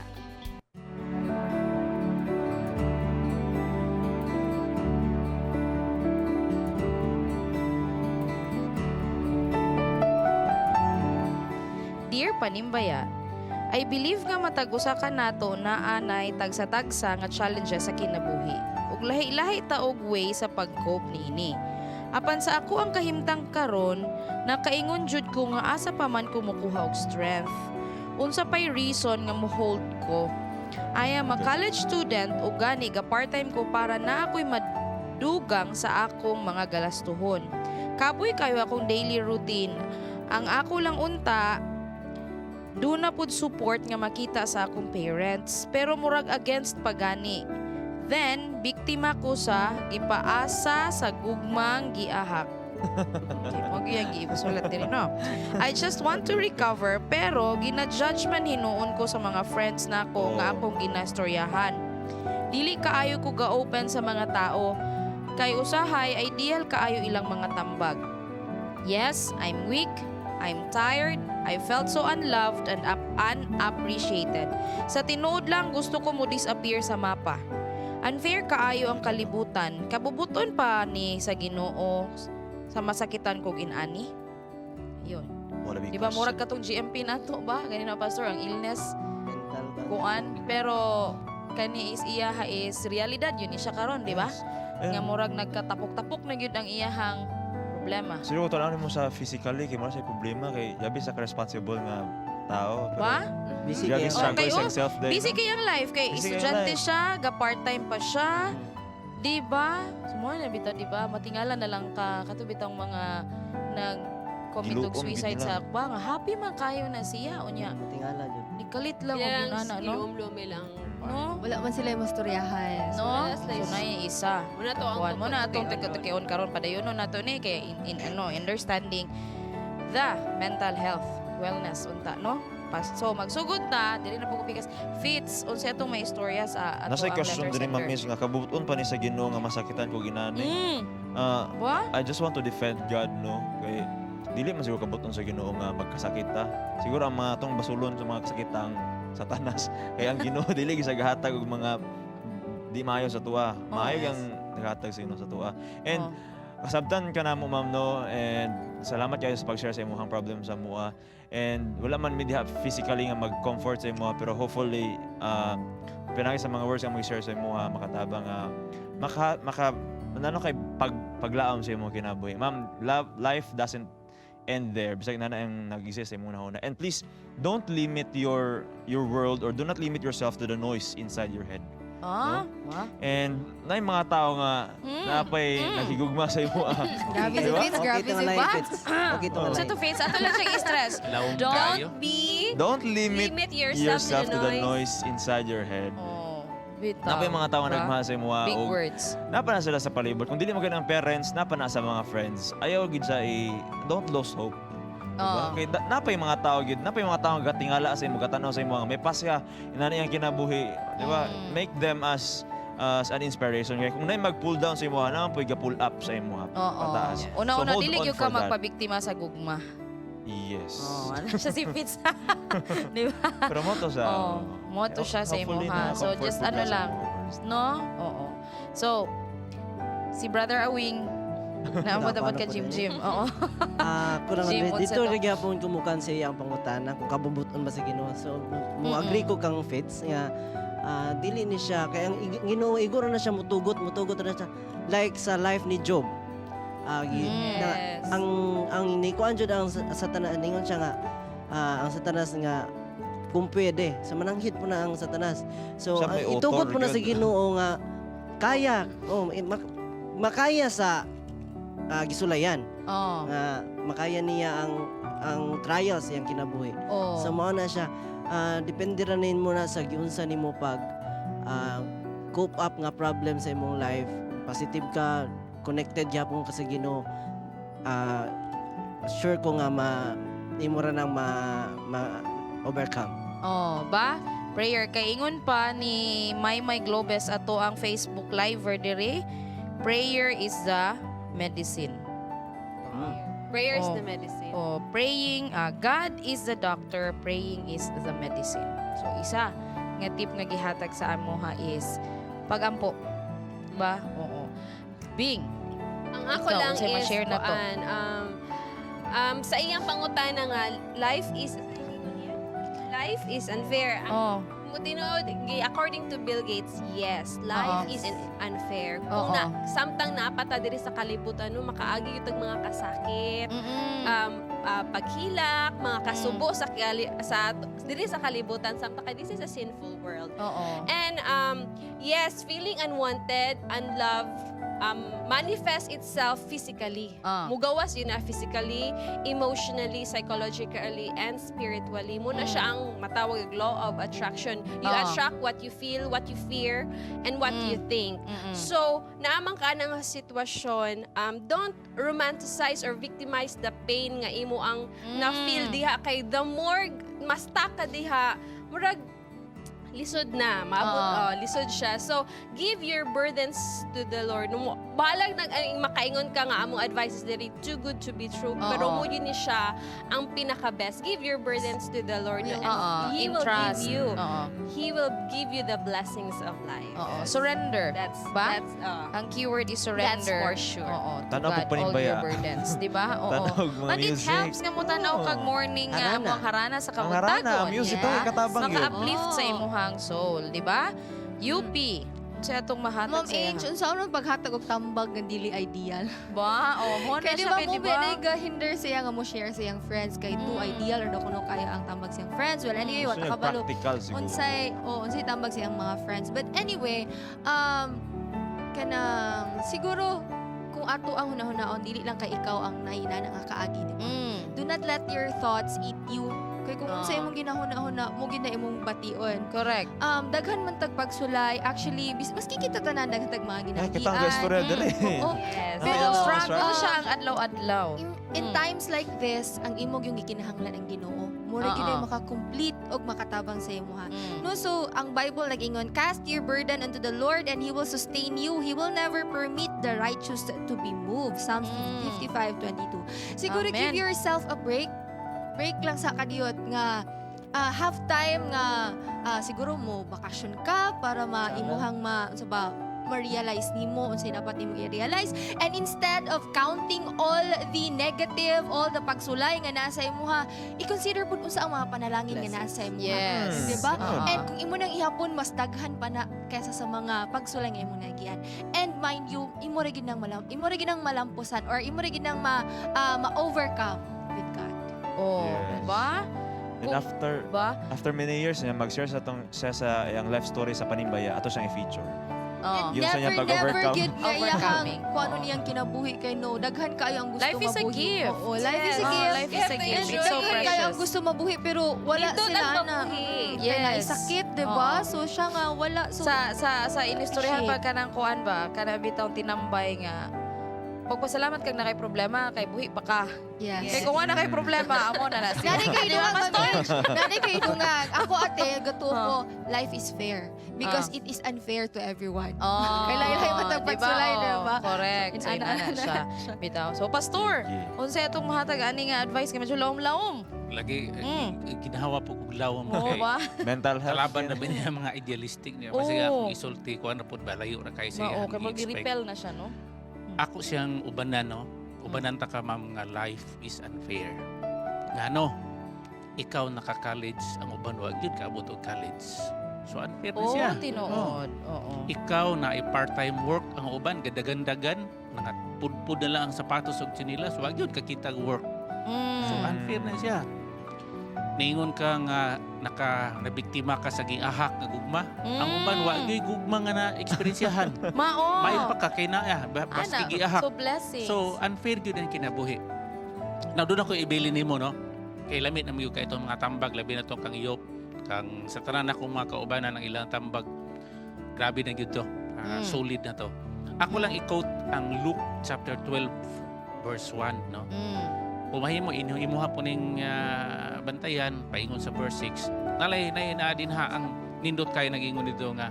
Dear Panimbaya, I believe nga matag usa ka nato naa nay tagsa-tagsa nga challenges sa kinabuhi ug lahi-lahi ta og way sa pag-cope niini. Apan sa ako ang kahimtang karon, nakaingon jud ko nga asa pa man ko mokuha og strength. Unsa pay reason nga mo-hold ko? I am a college student ug gani ga part-time ko para na ako'y madugang sa akong mga galastuhon. Kapoy kayo akong daily routine. Ang ako lang unta duna pud support nga makita sa akong parents, pero murag against pagani. Then, biktima ko sa gipaasa sa gugmang giahak. Okay, mo gyud giisulat diri, no. I just want to recover, pero gina-judge man hinuon ko sa mga friends nako nga akong ginastoryahan. Dili kaayo ko ga-open sa mga tao kay usahay ideal kaayo ilang mga tambag. Yes, I'm weak. I'm tired. I felt so unloved and unappreciated. Sa tinuod lang, gusto ko mo disappear sa mapa. Unfair kaayo ang kalibutan. Kabubuton pa ni sa Ginoo sa masakitan kog inani. Yun. What a big Di ba question. murag katong GMP nato ba? Ganina, Pastor, ang illness kuan, pero kani is iya is realidad yun ni siya karon, di ba? Nga murag nagkatapok-tapok na gyud ang iyahang problema. Siguro kung tan-awon mo sa physically, kay mo sa problema kay grabe sa responsible nga tao. Pero Ba? Busy grabe struggle Okay, sa oh, self day. busy no? kay ang life kay Busy kay ang estudyante life. siya, ga part-time pa siya. Di ba? Sumo na bitaw, di ba? Matingala na lang ka kato bitang mga nag commit og Giluom gid suicide nila. sa ba nga happy man kayo na siya unya. Tingala jud. Nikalit lang og Ilang inana, no? Giluom-lumi lang. No? Wala man sila yung mastoryahan. No? So na yung isa. Muna to ang Kuan mo na atong tukion. tukion karon, padayon na to ni kay in ano, understanding the mental health wellness unta, no? Pas, so magsugod ta dili na po ko pikas. Fits, unsa atong may istorya sa ato Nasa ang question letter diri, Ma'am sender? Miss, nga kabubuton pa ni sa Ginoo nga masakitan ko ginani. Ba? I just want to defend God, no, kay dili man siguro kabuton sa Ginoo nga magkasakit ta. Siguro ang mga atong basulon sa mga kasakit ang Satanas. Kay ang Ginoo dili gyud sa gahatag og mga di maayo sa tuwa. Maayo ang naghatag sa Ginoo sa tuwa. And kasabtan ka namo, ma'am, no, and salamat kayo sa pag-share sa imong problem sa mua. And wala man mi diha physically nga mag-comfort sa imuha, pero hopefully pinagi sa mga words nga mag-share sa imuha makatabang nga maka maka ano kay paglaom sa imong kinabuhi. Ma'am, love, life doesn't end there. Bisag na ang nag-exist sa imong nahuna. And please don't limit your world or do not limit yourself to the noise inside your head. Ah, ba? And naay mga tao nga napay nagigugma sa imo. Grabe si Di ba? Fitz, grabe Okay si tong line, Fitz. Fitz. Okay tong Sa line. to Fitz, ato lang siyang i-stress. Laom Don't kayo. be Don't limit, Limit yourself to the noise inside your head. Oh, bitaw. Napay mga tao nga Ba? nagmahal sa imo. Big og words. Napa na sila sa palibot. Kung dili mo ang parents, napa na sa mga friends. Ayaw gid sa i don't lose hope. Diba? Oo. Kay napay mga tao gid, napay mga tao nga gatingala sa imo, gatanaw sa imo nga may pas ka, inani ang kinabuhi, di ba? Make them as an inspiration kay kung nay mag-pull down sa imo, naman po'y ga-pull up sa imo Oo. pataas. Una-una, So, hold dili on gyud ka for that. magpabiktima sa gugma. Yes. Oh, ano siya si Fitz. Di ba? Pero mo to sa Oh, mo to siya sa imo Hopefully, ha. So na-comfort just po ano ka sa lang, mga words. no? Oo. So si Brother Awing, Naabot abot ka gym gym. Oo. Ah, kurang Gym, unsa dito to? ra gyapon kumukan sa iyang pangutana kung kabubuton ba sa Ginoo. So mo agree ko kang Fitz nga dili ni siya kay ang Ginoo iguro na siya mutugot, mutugot na siya like sa life ni Job. Na, ang nikuan jud ang Satanas, ningon siya nga ang Satanas nga kung pwede sa mananghid po na ang Satanas. So Siya may ang itugot author po na sa yun. Ginoo nga kaya, oh, makaya sa gisulayan nga makaya niya ang trials iyang kinabuhi. So mao na siya, depende ra nin mo na sa giunsa nimo pag cope up nga problem sa imong life. Positive ka, connected gyapon ka sa Ginoo. Sure ko nga ma imo ra nang ma overcome. Oh, ba? Prayer kay ingon pa ni Maymay Globes ato ang Facebook live diri. Prayer is the medicine. Prayer is Oh. the medicine. Oh, praying, God is the doctor, praying is the medicine. So isa nga tip nga gihatag sa amoha is pagampo. Ba? Oo. Bing. Ang ako Ikaw, lang unsay is ma-share na to? kuan, sa iyang pangutana nga life is unfair. Ang mo tinuod, according to Bill Gates, yes, life is unfair. Kung na samtang napata diri sa kalibutan, no, makaagi gyud tag mga kasakit, paghilak, mga kasubo sa diri sa kalibutan samtang kay this is a sinful world. And yes, feeling unwanted, unloved, manifests itself physically. Mugawas yun na physically, emotionally, psychologically, and spiritually. Muna siya ang matawag og law of attraction. You attract what you feel, what you fear, and what you think. So, naamang ka ng sitwasyon, don't romanticize or victimize the pain nga imo ang na-feel diha kay the more mas stuck ka diha, murag lisod na, maabot, oh, lisod siya. So, give your burdens to the Lord. No, bahalag nag ay, makaingon ka nga among advice is diri too good to be true, pero mo yun ni siya ang pinaka-best. Give your burdens to the Lord, and He In will trust. give you. He will give you the blessings of life. Oo. Surrender. That's ba? That's Ang keyword is surrender. That's for sure. Oo, to Tanaw God, pag all your panimbaya. burdens, di ba? Oo. Tanaw mga And it music. helps nga mo tanaw kag morning nga Harana. among harana sa Ang harana, kabuntagon. ang music di ba? to, katabang yun. Maka-uplift sa imuhang soul, di ba? UP. Sa atong mahatag Ma'am sa iya. Ange, unsa man paghatag og tambag nga dili ideal? Ba, oh, mo na Kay di siya ba kay mo di ba? ba hinder siya nga mo share sa iyang friends kay too ideal or do kuno kaya ang tambag sa iyang friends. Well, anyway, Gusto wa ta niya kabalo. practical siguro. Unsay tambag sa iyang mga friends. But anyway, kanang siguro kung ato ang hunahunahon dili lang kay ikaw ang naina nga kaagi, di ba? Do not let your thoughts eat you. Kay kung unsa imong ginahuna-huna, mo gid na imong bation. Correct. Daghan man tag pagsulay, actually maski kita tanan daghan tag mga Ay, ginagian. kita ang istorya diri. Oo. Yes. Pero struggle siya ang adlaw-adlaw. In times like this, ang imong yung gikinahanglan ang Ginoo. Mura gyud ay maka-complete og makatabang sa imuha. No, so ang Bible nag-ingon, cast your burden unto the Lord and He will sustain you. He will never permit the righteous to be moved. Psalms 55:22. Siguro Amen. give yourself a break. Break lang sa kadiyot nga have time nga siguro mo bakasyon ka para maimuhang ma unsa ba ma-realize nimo unsay dapat nimo i-realize, and instead of counting all the negative, all the pagsulay nga nasa imuha, i-consider pud unsa ang mga panalangin nga nasa imuha, di ba? And kung imo nang ihapon, mas daghan pa na kaysa sa mga pagsulay nga imo nagian. And mind you, imo ra gid nang malampusan or imo ra gid nang ma-overcome with God. Oh, ba? And after ba? after many years niya mag-share sa tong siya sa iyang life story sa panimbaya ato siyang i-feature. Yun sa niya Never, never pag-overcome. gyud nga iyahang Overcoming. kung ano niyang kinabuhi kay no. Daghan kayo ang gusto Life is a mabuhi. gift. Oo, life is a Yes. gift. Oh, life is a gift. It's so Daghan kayo ang precious. gusto mabuhi pero wala Nindot sila ang ana. mabuhi. Kay naisakit, di ba? Oo. So siya nga wala. So Sa inistoryahan Shit. pa kanang kuan ba, kanang bitawng tinambay nga pagpasalamat kag na kay problema kay buhi pa ka. Yes. Kay kung wala kay problema, amo na na siya. Nani kay Di ba, dungag, Pastor? Ma'am Ange. Nani kay dungag. Ako ate, gato ko, life is fair. Because it is unfair to everyone. Oh, Kay lahi-lahi matag di ba? pagsulay, di ba? Correct. So, Inana inana na siya. Bitaw. So, Pastor, unsay atong mahatag ani nga advice kay medyo laom-laom? Lagi, ginawa po kog lawom Oo kay ba? Mental health. Kalaban na ba niya mga idealistic niya. Kasi Oo. akong isulti ko ano po balayo ra kay sa Oo, iyang kay i-expect. mag-repel na siya, no? Ako siyang ubanan, no? Ubanan ta ka, ma'am, nga life is unfair. Ngano, ikaw naka-college, ang uban wa gyud kaabot og college. So unfair na Oo, siya. tinuod. Oo. Ikaw na part-time work, ang uban gadagan-dagan, pudpud na lang ang sapatos ug tsinelas, wa gyud kakita og work. So unfair na siya. Niingon ka nga nabiktima ka sa giahak nga gugma. Ang uban wa gyud gugma nga na eksperyensyahan. Mao. May pa ka kay naa, baski Ana, giahak. so blessings. So unfair gyud ang kinabuhi. Now doon ako ibili nimo, no. Kay lamit na gyud kay itong mga tambag, labi na tong kang Yop, kang sa tanan akong mga kaubanan ang ilang tambag. Grabe na gyud to. Solid na to. Ako lang i-quote ang Luke chapter 12 verse 1, no. Kung mahimo inyo imuha po ning bantayan paingon sa verse 6. Nalay na naa din ha ang nindot kay nagingon dito nga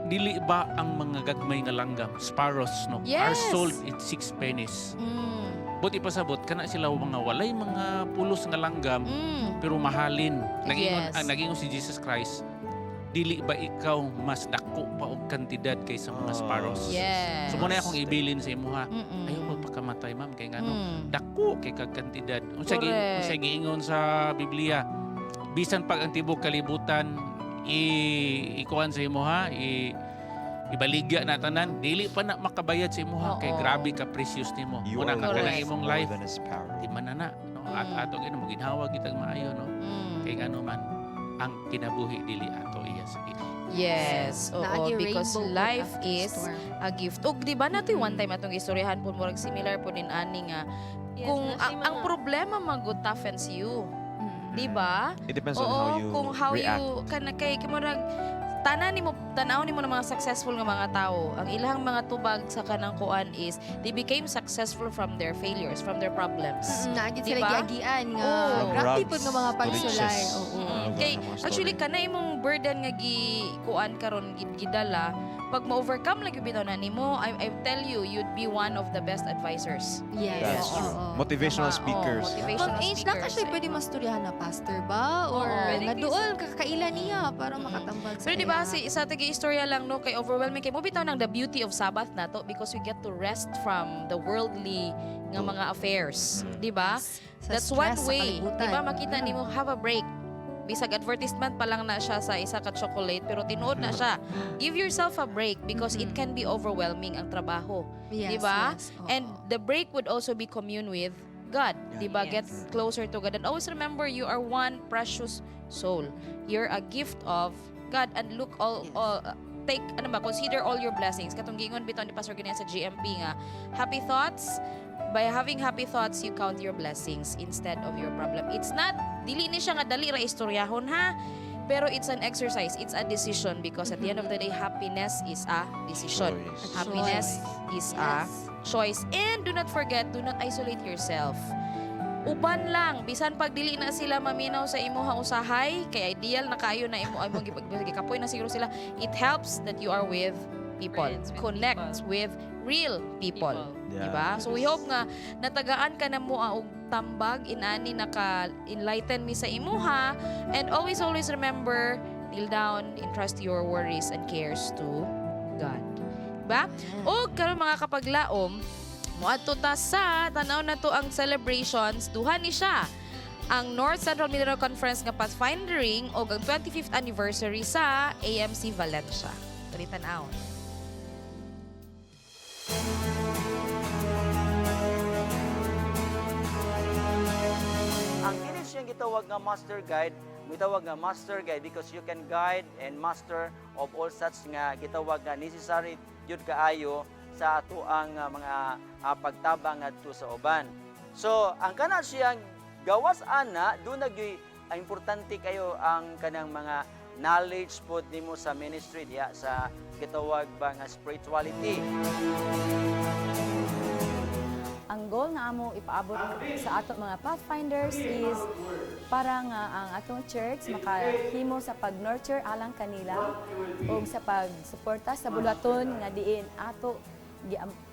dili ba ang mga gagmay nga langgam, sparrows, no, are sold at 6 pennies? Buti pasabot kana sila mga walay mga pulos nga langgam pero mahalin. Nagingon ang nagingon si Jesus Christ, dili ba ikaw mas dako pa og kantidad kaysa mga sparrows? So muna akong ibilin sa imuha. Ayaw magpakamatay, ma'am, kay ngano dako kay kag kantidad. Unsa gi unsa giingon sa Biblia? Bisan pag ang tibok kalibutan i ikuan sa imuha, i ibaligya na tanan, dili pa na makabayad sa imuha kay grabe ka precious nimo. You Muna are ka kanang worth imong more life than a sparrow. di man na na, no? At ato gino moginhawa kitag maayo, no, kay ngano man ang kinabuhi dili ato iya sa Ginoo. Yes, oo, Naagi because rainbow po life after is storm. a gift. Ug di ba nato one time atong istoryahan po murag similar po din ani nga Yes, kung na siya ang problema magud toughens you. Di ba? It depends on Oo, how you kung how react. you kana kay kay murag tanan nimo tan-aw nimo ng mga successful nga mga tao. Ang ilang mga tubag sa kanang kuan is they became successful from their failures, from their problems. Naagi Di sila ba? giagian nga Oo. From grabe rags pod nga mga to pagsulay. riches. Oo. Kay Mga story. actually kana imong burden nga gi kuan karon gidala, pag ma-overcome lang gyud bitaw na nimo, I tell you, you'd be one of the best advisors. Yes. That's true. Oo. Motivational Tama, oo, speakers. motivational Ma'am Age, na ka speakers. siya pwede masturyahan na pastor ba? Or Oo. Pwede nga dool, kakakaila niya para makatambag sa Pero di ba iya. si sa tagi istorya lang, no, kay overwhelming kay mo bitaw ng the beauty of Sabbath nato because we get to rest from the worldly nga mga affairs, di ba? Sa That's one stress, sa way. kalibutan. Di ba makita nimo have a break. Bisag advertisement pa lang na siya sa isa ka chocolate pero tinuod na siya. Give yourself a break because it can be overwhelming ang trabaho. Yes, di ba? yes. Oo. And the break would also be commune with God. Di ba? Get Yes. closer to God. And always remember, you are one precious soul. You're a gift of God. And look all take, ano ba, consider all your blessings. Katong giingon bitaw ni Pastor ganyan sa GMP nga, happy thoughts, by having happy thoughts, you count your blessings instead of your problem. It's not, dili ni siya nga dali ra istoryahon ha, pero it's an exercise, it's a decision because at the end of the day, happiness is a decision. Choice. A Happiness is a Yes. choice. And do not forget, do not isolate yourself. Uban lang, bisan pag dili na sila maminaw sa imuha usahay, kay ideal na kayo na imo imong gikapoy na siguro sila. It helps that you are with people. Friends, with Connect people. with real people. Yeah. Diba? So we hope nga natagaan ka na mo og tambag inani naka enlighten mi sa imuha, and always, always remember, kneel down, entrust your worries and cares to God. Diba? O karon mga kapaglaom, moadto ta sa tan-aw na to ang celebrations, duha ni siya. Ang North Central Mindanao Conference nga Pathfindering o ang 25th anniversary sa AMC Valencia. Dali tan-aw. Ang kini siyang gitawag nga master guide, gitawag nga master guide because you can guide and master of all such nga gitawag nga necessary jud kaayo sa atoang mga pagtabang ngadto sa uban. So, ang kana siyang gawas ana, doon na gyud ang importante kayo ang kanang mga knowledge pod nimo sa ministry diha sa gitawag ba nga spirituality. Ang goal nga amo ipaabot sa ato mga Pathfinders is para nga ang atong church makahimo sa pag-nurture alang kanila ug sa pagsuporta sa buluhaton nga diin ato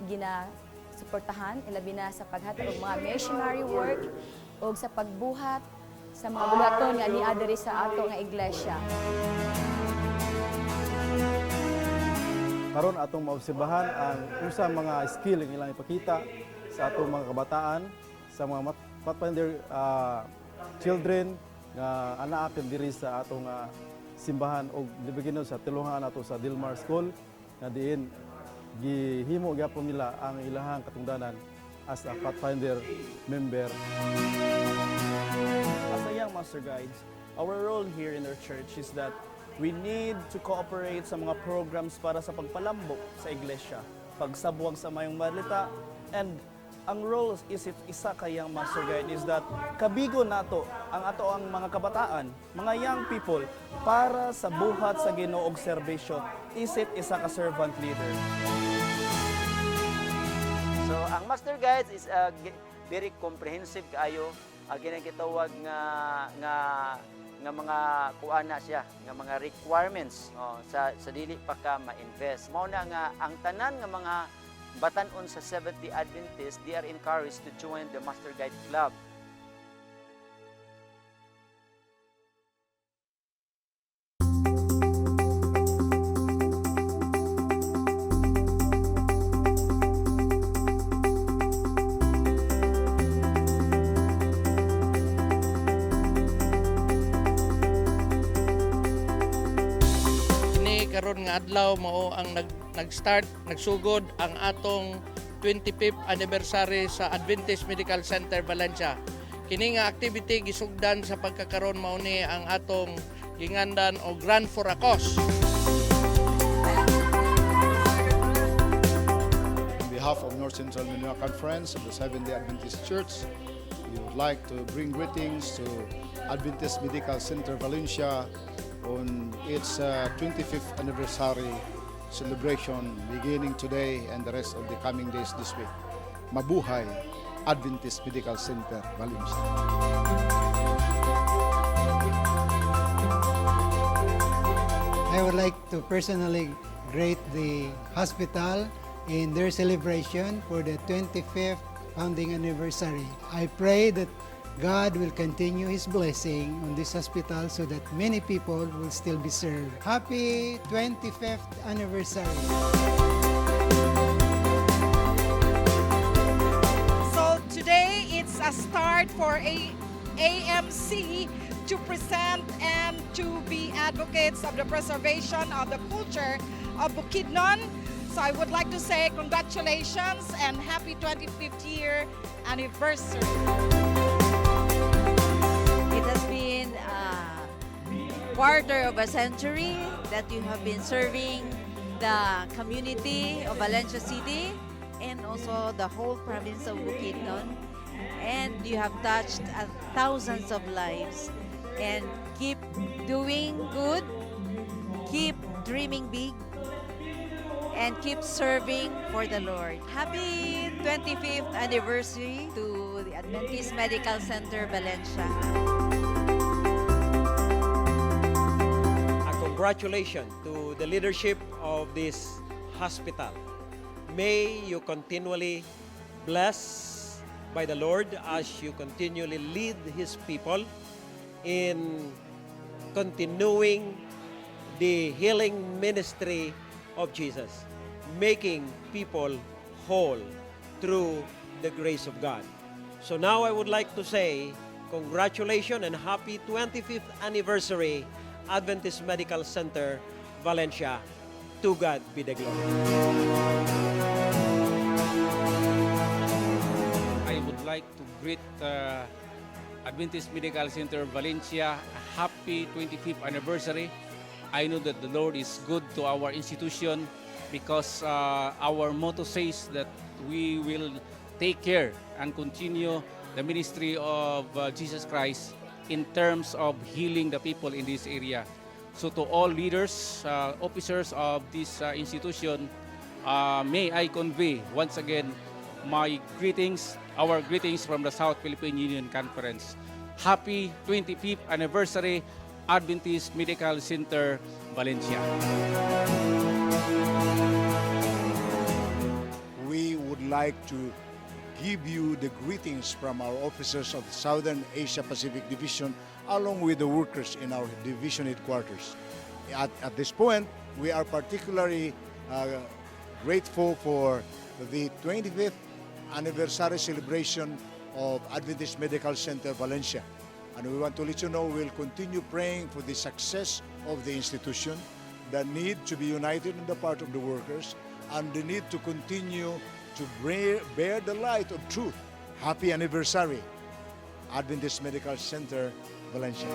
gina-suportahan, ilabi na sa paghatag og mga missionary work ug sa pagbuhat sa mga buluhaton nga niadiri diri sa ato nga iglesia. Karon atong maobserbahan ang unsa mga skill ang ilang ipakita sa atong mga kabataan, sa mga Pathfinder children nga anaa diri sa atong simbahan og libigino sa tiluhan nato sa Dilmar School nga diin gihimo gyapon nila ang ilahang katungdanan as a Pathfinder member. As a young master guides, our role here in our church is that we need to cooperate sa mga programs para sa pagpalambok sa iglesia, pagsabwag sa mayong balita, and ang role is isa ka young master guide is that kabigo nato ang ato ang mga kabataan, mga young people, para sa buhat sa Ginoo og serbisyo isip isa ka servant leader. So ang Master Guides is a very comprehensive kaayo ginagitawag nga nga nga mga kuan na siya nga mga requirements, oh, sa dili pa ka ma-invest. Mao na nga ang tanan nga mga batan-on sa Seventh-day Adventist, they are encouraged to join the Master Guide Club. Kini karon nga adlaw mao ang nag-start, nagsugod ang atong 25th anniversary sa Adventist Medical Center Valencia. Kini nga activity gisugdan sa pagkakaron mao ni ang atong gingandan og Run for a Cause. On behalf of North Central Mindanao Conference of the Seventh-day Adventist Church, we would like to bring greetings to Adventist Medical Center Valencia on its 25th anniversary celebration beginning today and the rest of the coming days this week. Mabuhay, Adventist Medical Center Valencia. I would like to personally greet the hospital in their celebration for the 25th founding anniversary. I pray that God will continue His blessing on this hospital so that many people will still be served. Happy 25th anniversary. So today it's a start for AMC to present and to be advocates of the preservation of the culture of Bukidnon. So I would like to say congratulations and happy 25th year anniversary. It has been a quarter of a century that you have been serving the community of Valencia City and also the whole province of Bukidnon. And you have touched thousands of lives. And keep doing good, keep dreaming big, and keep serving for the Lord. Happy 25th anniversary to the Adventist Medical Center, Valencia. A congratulations to the leadership of this hospital. May you continually bless by the Lord as you continually lead His people in continuing the healing ministry of Jesus, making people whole through the grace of God. So now I would like to say congratulations and happy 25th anniversary, Adventist Medical Center, Valencia. To God be the glory. I would like to greet Adventist Medical Center Valencia a happy 25th anniversary. I know that the Lord is good to our institution because our motto says that we will take care and continue the ministry of Jesus Christ in terms of healing the people in this area. So to all leaders, officers of this institution, may I convey once again my greetings, our greetings from the South Philippine Union Conference. Happy 25th anniversary, Adventist Medical Center, Valencia. We would like to give you the greetings from our officers of the Southern Asia Pacific Division, along with the workers in our division headquarters. At this point, we are particularly grateful for the 25th anniversary celebration of Adventist Medical Center Valencia. And we want to let you know we'll continue praying for the success of the institution, the need to be united on the part of the workers, and the need to continue to bear the light of truth. Happy anniversary, Adventist Medical Center, Valencia.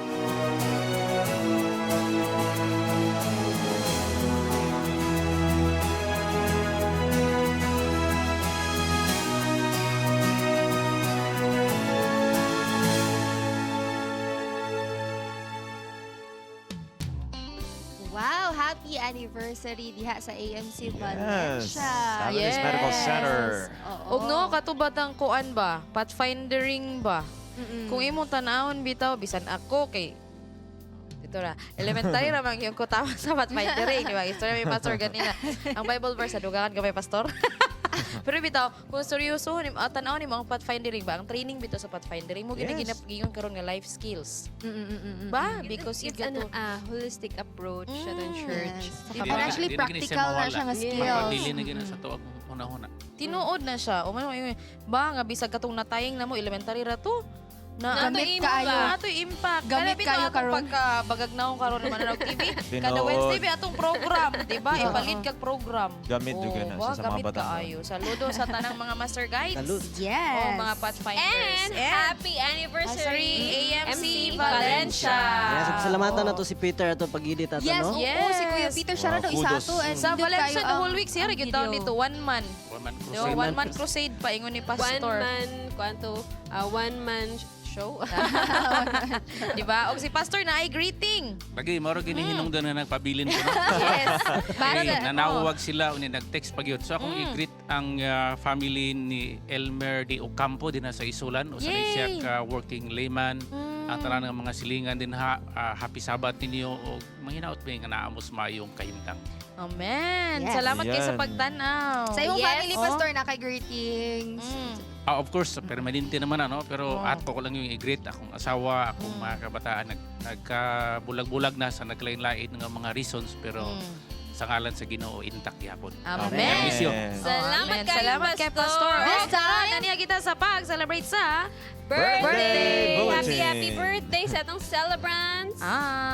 Wow, happy anniversary diha sa AMC Valencia. Adventist Medical Center. Oo. Ug no, katubatang kuan ba? Pathfindering ba? Kung imong tan-awon bitaw, bisan ako kay ito ra. Elementary ra man yung ko tama sa pathfindering, di ba? Istorya may pastor ganina. Ang Bible verse sa dugangan ka may pastor. Pero bitaw, kung seryoso ni tan-aw nimo ang pathfindering ba, ang training bitaw sa pathfindering mo gini ginagiyon karon nga life skills. Ba? Because you It's get an to holistic approach sa atong church. Yes. Dili But na- actually, dili na gini siya practical na mawala. siya nga skills. Mapabili na gina sa tuwag una-una. Tinuod na siya. O man ba nga bisag katong nataying na mo elementary ra to. Na Gamit kaayo. Nato impact. Gamit Kada kaayo atong karon. Pagka bagagnaw karon naman og TV. Kada Tinuod. Wednesday ba atong program, di ba? Ipalit kag program. Gamit Oh, jud na ba, siya sa mga gamit bata. kaayo. Saludo sa tanang mga master guides. Salud. Yes. O mga pathfinders. And happy anniversary, AMC Valencia. Yes, pasalamatan na to si Peter ato pag-edit ato, Yes, no? oo, si Kuya Peter siya ra daw isa Kudos. ato. And Sa nindot Valencia kayo the ang- whole week siya ang ra gyud taon video. dito one man. One man No, crusade. one man crusade pa ingon ni One pastor. man, kwanto, one man show. Di ba? Og si pastor na ay greeting. Lagi, maro gini hinungdan na nagpabilin ko. No? Yes. Kay Basta- nanawag sila unya nag-text pag yun. So akong i-greet ang family ni Elmer D. Ocampo din sa Isulan usa ni siya Yay! ka working layman. Ang tanan ng mga silingan din ha, happy Sabbath ninyo og mahinaot ba nga naamos maayong kahimtang. Amen. Yes. Salamat kay sa Ayan. pagtanaw. Sa imong Yes. family, Pastor, na kay greetings. Of course, permanente naman ano, pero ato ko lang yung i-greet akong asawa, akong mga kabataan nagkabulag-bulag na sa naglain-lain nga mga reasons, pero sa ngalan sa Ginoo intact gyapon. Amen. God bless you. Salamat Amen. kayo, Salamat kay Pastor. Pastor. This Og karon naniya kita sa pag-celebrate sa Birthday! Birthday Happy, bulletin. happy birthday sa atong celebrants.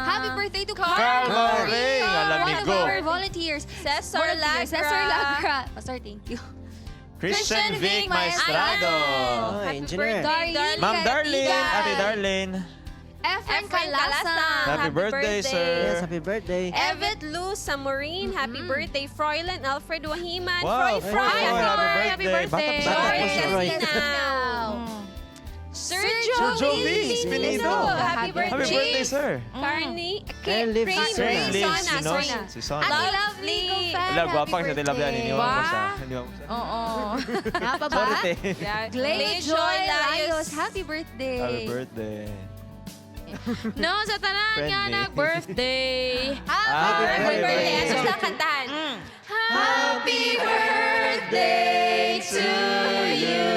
Happy birthday to Carl Carl Maring One of Alamigo. our volunteers. Cesar Volunteers. Lagra. Cesar Lagra. Pastor, thank you. Christian Vic Maestrado. Ay, Happy engineer. birthday, Darlene. Ma'am Darlene, Katigan. Ate Darlene. Efren Efren Kalasan. Kalasan. Happy birthday, sir. Yes, happy birthday. Evet Lou Samorin, happy birthday. Froilan Alfred Wahiman. Wow, Froy Froy, Froy, happy happy birthday. birthday. Bata pa Joy si Froy. Casino. Sir Sir Joey Joey Espinido. Happy birthday. Happy birthday, sir. Carney. And Liv Crane Sona. Liv Sona. Sino? Sona. Si Sona. Ate Lovely Kung Wala, gwapa kasi Ate Lovely. Ano, iniwan ko Ba? siya. Iniwan ko siya. Oo. Napa ba? Sorry, te. Yeah. Glay Joy Layos. Happy birthday. Happy birthday. No, sa tanan nga Friendly. nag-birthday. Happy Happy birthday. birthday. Ano sa kantahan? Happy birthday to you.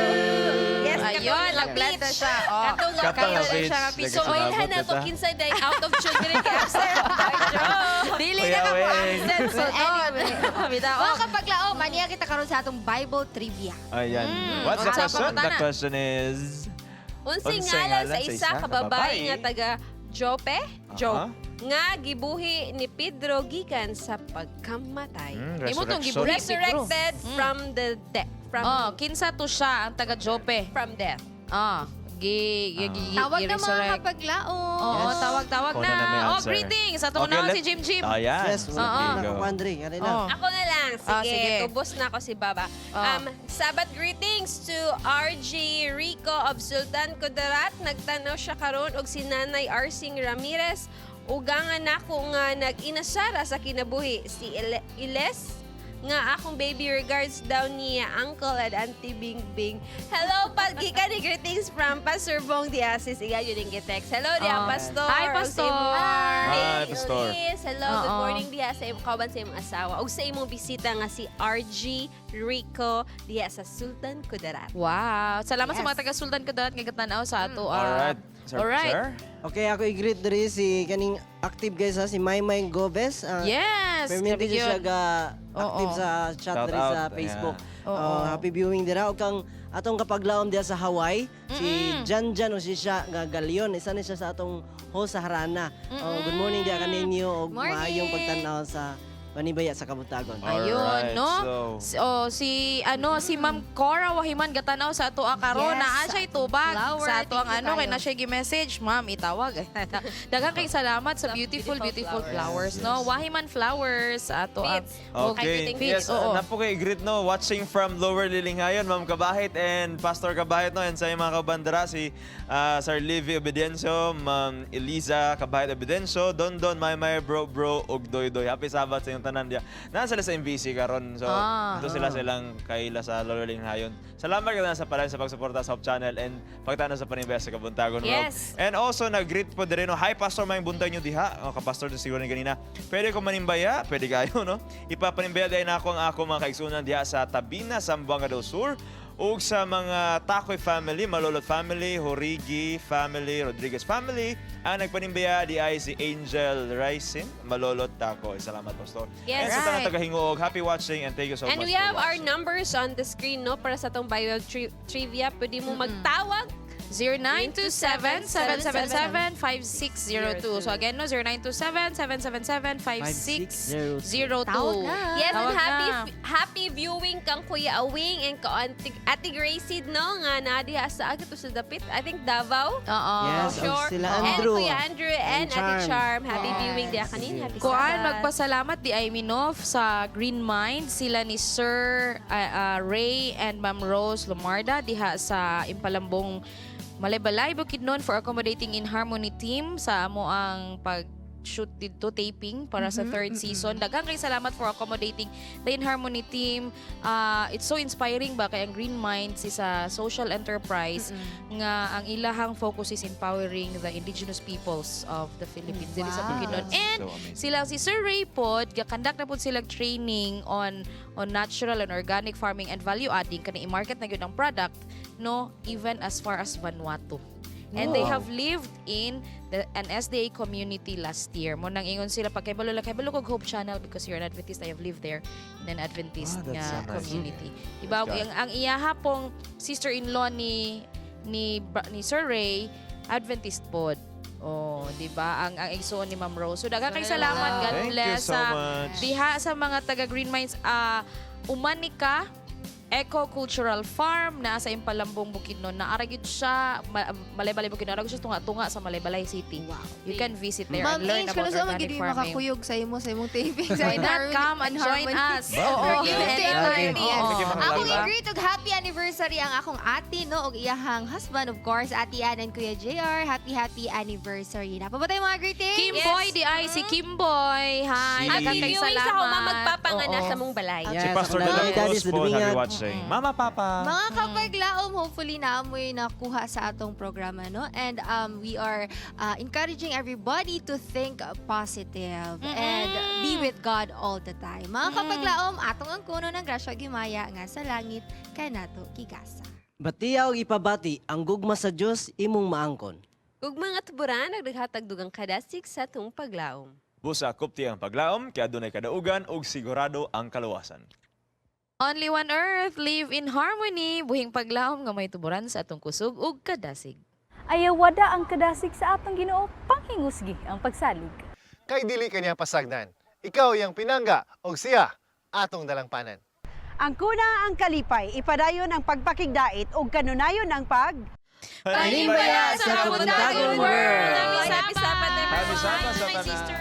Yes, Ayun, nag-blend na siya. Oh. Katong Katong Katong beach. siya nga piso. So, oilhan na to kinsa day out of tune diri kay absent. Ay, Joe. Dili Kuya na ka po Weng. absent. So, Anyway. Bitaw. Mga kapaglaom, maniya kita karon sa atong Bible trivia. Ayan. What's the Unsa question? The pangutana? question is... Unsay ngalan sa isa ka babae nga taga Jope? Aha. Nga gibuhi ni Pedro gikan sa pagkamatay. Imo tong Resurrection. gibuhi. Resurrected from the death. From Oh, kinsa to siya ang taga Jope. from death. Ah, gi gi gi Tawag na mga gi-resurrect. kapaglaom. Oo, Yes. tawag-tawag Ikaw na. na na may Oh, answer. greetings. Ato Okay, na si Jim Jim. Ayan. Yes, Oo. wala Go. ko Andre, ngari na. Oh. Ako na lang. Sige, Ah, sige. tubos na ako si Baba. Oh. Sabbath greetings to RJ Rico of Sultan Kudarat. Nagtanaw siya karon og si Nanay Arsing Ramirez. Ugangan nako nga nag-inasara sa kinabuhi si Iles nga akong baby, regards daw niya Uncle and Auntie Bing Bing. Hello, pagkika ni greetings from Pastor Bong Diasis. Iga yun yung text. Hello, diya, Oh. Pastor. Hi, Ug sa Pastor. imong- Hi, Pastor. Liz. Hello, good Oo. morning diha sa imong kauban sa imong asawa ug sa imong bisita nga si RG Rico diha sa Sultan Kudarat. Wow. Salamat sa Yes. mga taga Sultan Kudarat nga gatanaw sa ato. ah. Alright. Sir, Alright. sir? Okay, ako i-greet diri si kaning active guys ha, si Maymay Gobes. Yes. Permanente Grabe siya yun. ga Active sa chat Shout diri out. sa Facebook. Oo. Oh, happy viewing dira og kang atong kapaglaom diha sa Hawaii, si Jan Jan o si siya nga Galion, isa ni siya sa atong host sa Harana. Oh, good morning diha kaninyo og Morning. maayong pagtan-aw sa Panibaya sa Kabuntagon. Ayun, no? Oh, si ano si Ma'am Cora Wahiman gatanaw sa ato karon Yes. naa siya itubag Flower, sa ato ang thank you ano kay kayo. na siya gi-message, ma'am, itawag. Daghang kay salamat sa beautiful beautiful flowers, no? Wahiman Flowers sa ato ang Okay. Fits, Yes, oo. napo kay greet no, watching from Lower Lilinghayon, Ma'am Kabahit and Pastor Kabahit no, and sa iyong mga kabandera si Sir Livy Obediencio, Ma'am Eliza Kabahit Obediencio, Don Don, May May, Bro Bro ug Doy Doy. Happy Sabbath sa inyong tanan diya. Naa sila sa MVC karon. So, ito sila silang kaila sa Lower Lilinghayon. Salamat ka na sa palayon sa pagsuporta sa Hope Channel and pagtanaw sa Panimbaya sa Kabuntagon World. And also, nag-greet po din, no? Hi, Pastor, may buntay nyo diha. O, ka-pastor, siguro ni ganina. Pwede ko manimbaya, pwede kayo, no? Ipapanimbaya dahil na ako ang ako mga kaigsunan diha sa Tabina, Zamboanga del Sur, ug sa mga Takoy family, Malolot family, Horigi family, Rodriguez family, ang nagpanimbaya di ay si Angel Raisin, Malolot Takoy. Salamat, Pastor. Yes. And sa tanang tagahinguog, happy watching and thank you so And much we for have our watching. numbers on the screen, no? Para sa atong bio trivia, pwede mo magtawag. 0927-777-5602. So again, no, 0927-777-5602. Tawag na. Yes, and Tawag happy na. happy viewing kang Kuya Awing and ka Ate Gracie, no? Nga na diha sa agto sa dapit. I think Davao. Oo. Yes, og Sure. sila And Andrew. Kuya Andrew and And Ate Charm. Charm. Happy Yes. viewing diha kanin. Happy Kuan, Sabbath. magpasalamat di ay Minof sa Green Mind. Sila ni Sir Ray and Ma'am Rose Lomarda diha sa Impalambong Malaybalay, Bukidnon for accommodating in Harmony team sa amo ang pag shoot dito taping para sa third season. Daghang kay salamat for accommodating the In Harmony team. It's so inspiring ba kay ang Green Minds is a social enterprise nga ang ilahang focus is empowering the indigenous peoples of the Philippines diri sa Bukidnon. And So amazing. sila si Sir Ray pod gakandak na pod silang training on natural and organic farming and value adding kani i-market na gyud ang product, no, even as far as Vanuatu. And they have lived in an SDA community last year. Mo nang ingon sila pag kabalo lang kabalo kog Hope Channel because you're an Adventist. I have lived there in an Adventist Ah, that's nga so nice. community. Diba? God. Ang iyaha pong sister-in-law ni Sir Ray, Adventist pod. Oh, di ba? Ang igsuon ni Ma'am Rose. So daghang kay salamat. God Thank you bless so sa much. diha sa mga taga Green Mines, Umanika Eco-Cultural Farm na sa Impalambong, Bukidnon. Naara gyud siya Malaybalay, Bukidnon. Naara gyud siya tunga-tunga sa Malaybalay City. You can visit there Ma'am and learn Ange, about kung saan organic magiging farming. makakuyog sa imong taping. Sa Why not come and join us? Oo. Anytime. Yes. Oo. Akong Diba? i-greet og happy anniversary ang akong ate, no, og iyahang husband, of course, Ate Ann and Kuya JR. Happy, happy anniversary. Napabatay mga greetings? Kimboy, di ay si Kimboy. Hi, Si- daghang Happy kay viewing sa salamat. huma magpapangana Oo. sa mong balay. Si Yes, Pastor ako De La na- Cruz Daddy sa po, happy Dumingag. watching. Mama, Papa. Mga kapaglaom, hopefully naamoy nakuha sa atong programa, no? And we are encouraging everybody to think positive and be with God all the time. Mga kapaglaom, atong ang kuno ng grasya gimaya nga sa langit kanato gigasa. Batiya og ipabati ang gugma sa Dios imong maangkon. Ug mga tuburan naghatag dugang kadasig sa atong paglaom. Busa kupti ang paglaom, kaya dunay kadaugan ug sigurado ang kaluwasan. Only one earth, live in harmony, buhing paglaom nga may tuburan sa atong kusog ug kadasig. Ayawada ang kadasig sa atong Ginoo, panghingusgi ang pagsalig. Kay dili kaniya pasagdan. Ikaw iyang pinangga og siya atong dalangpanan. Ang kuna ang kalipay, ipadayon ang pagpakigdait ug kanunayon ang pag Panimbaya sa Kabuntagon World! Happy Sabbath, Happy Sabbath sa my tanan. sister.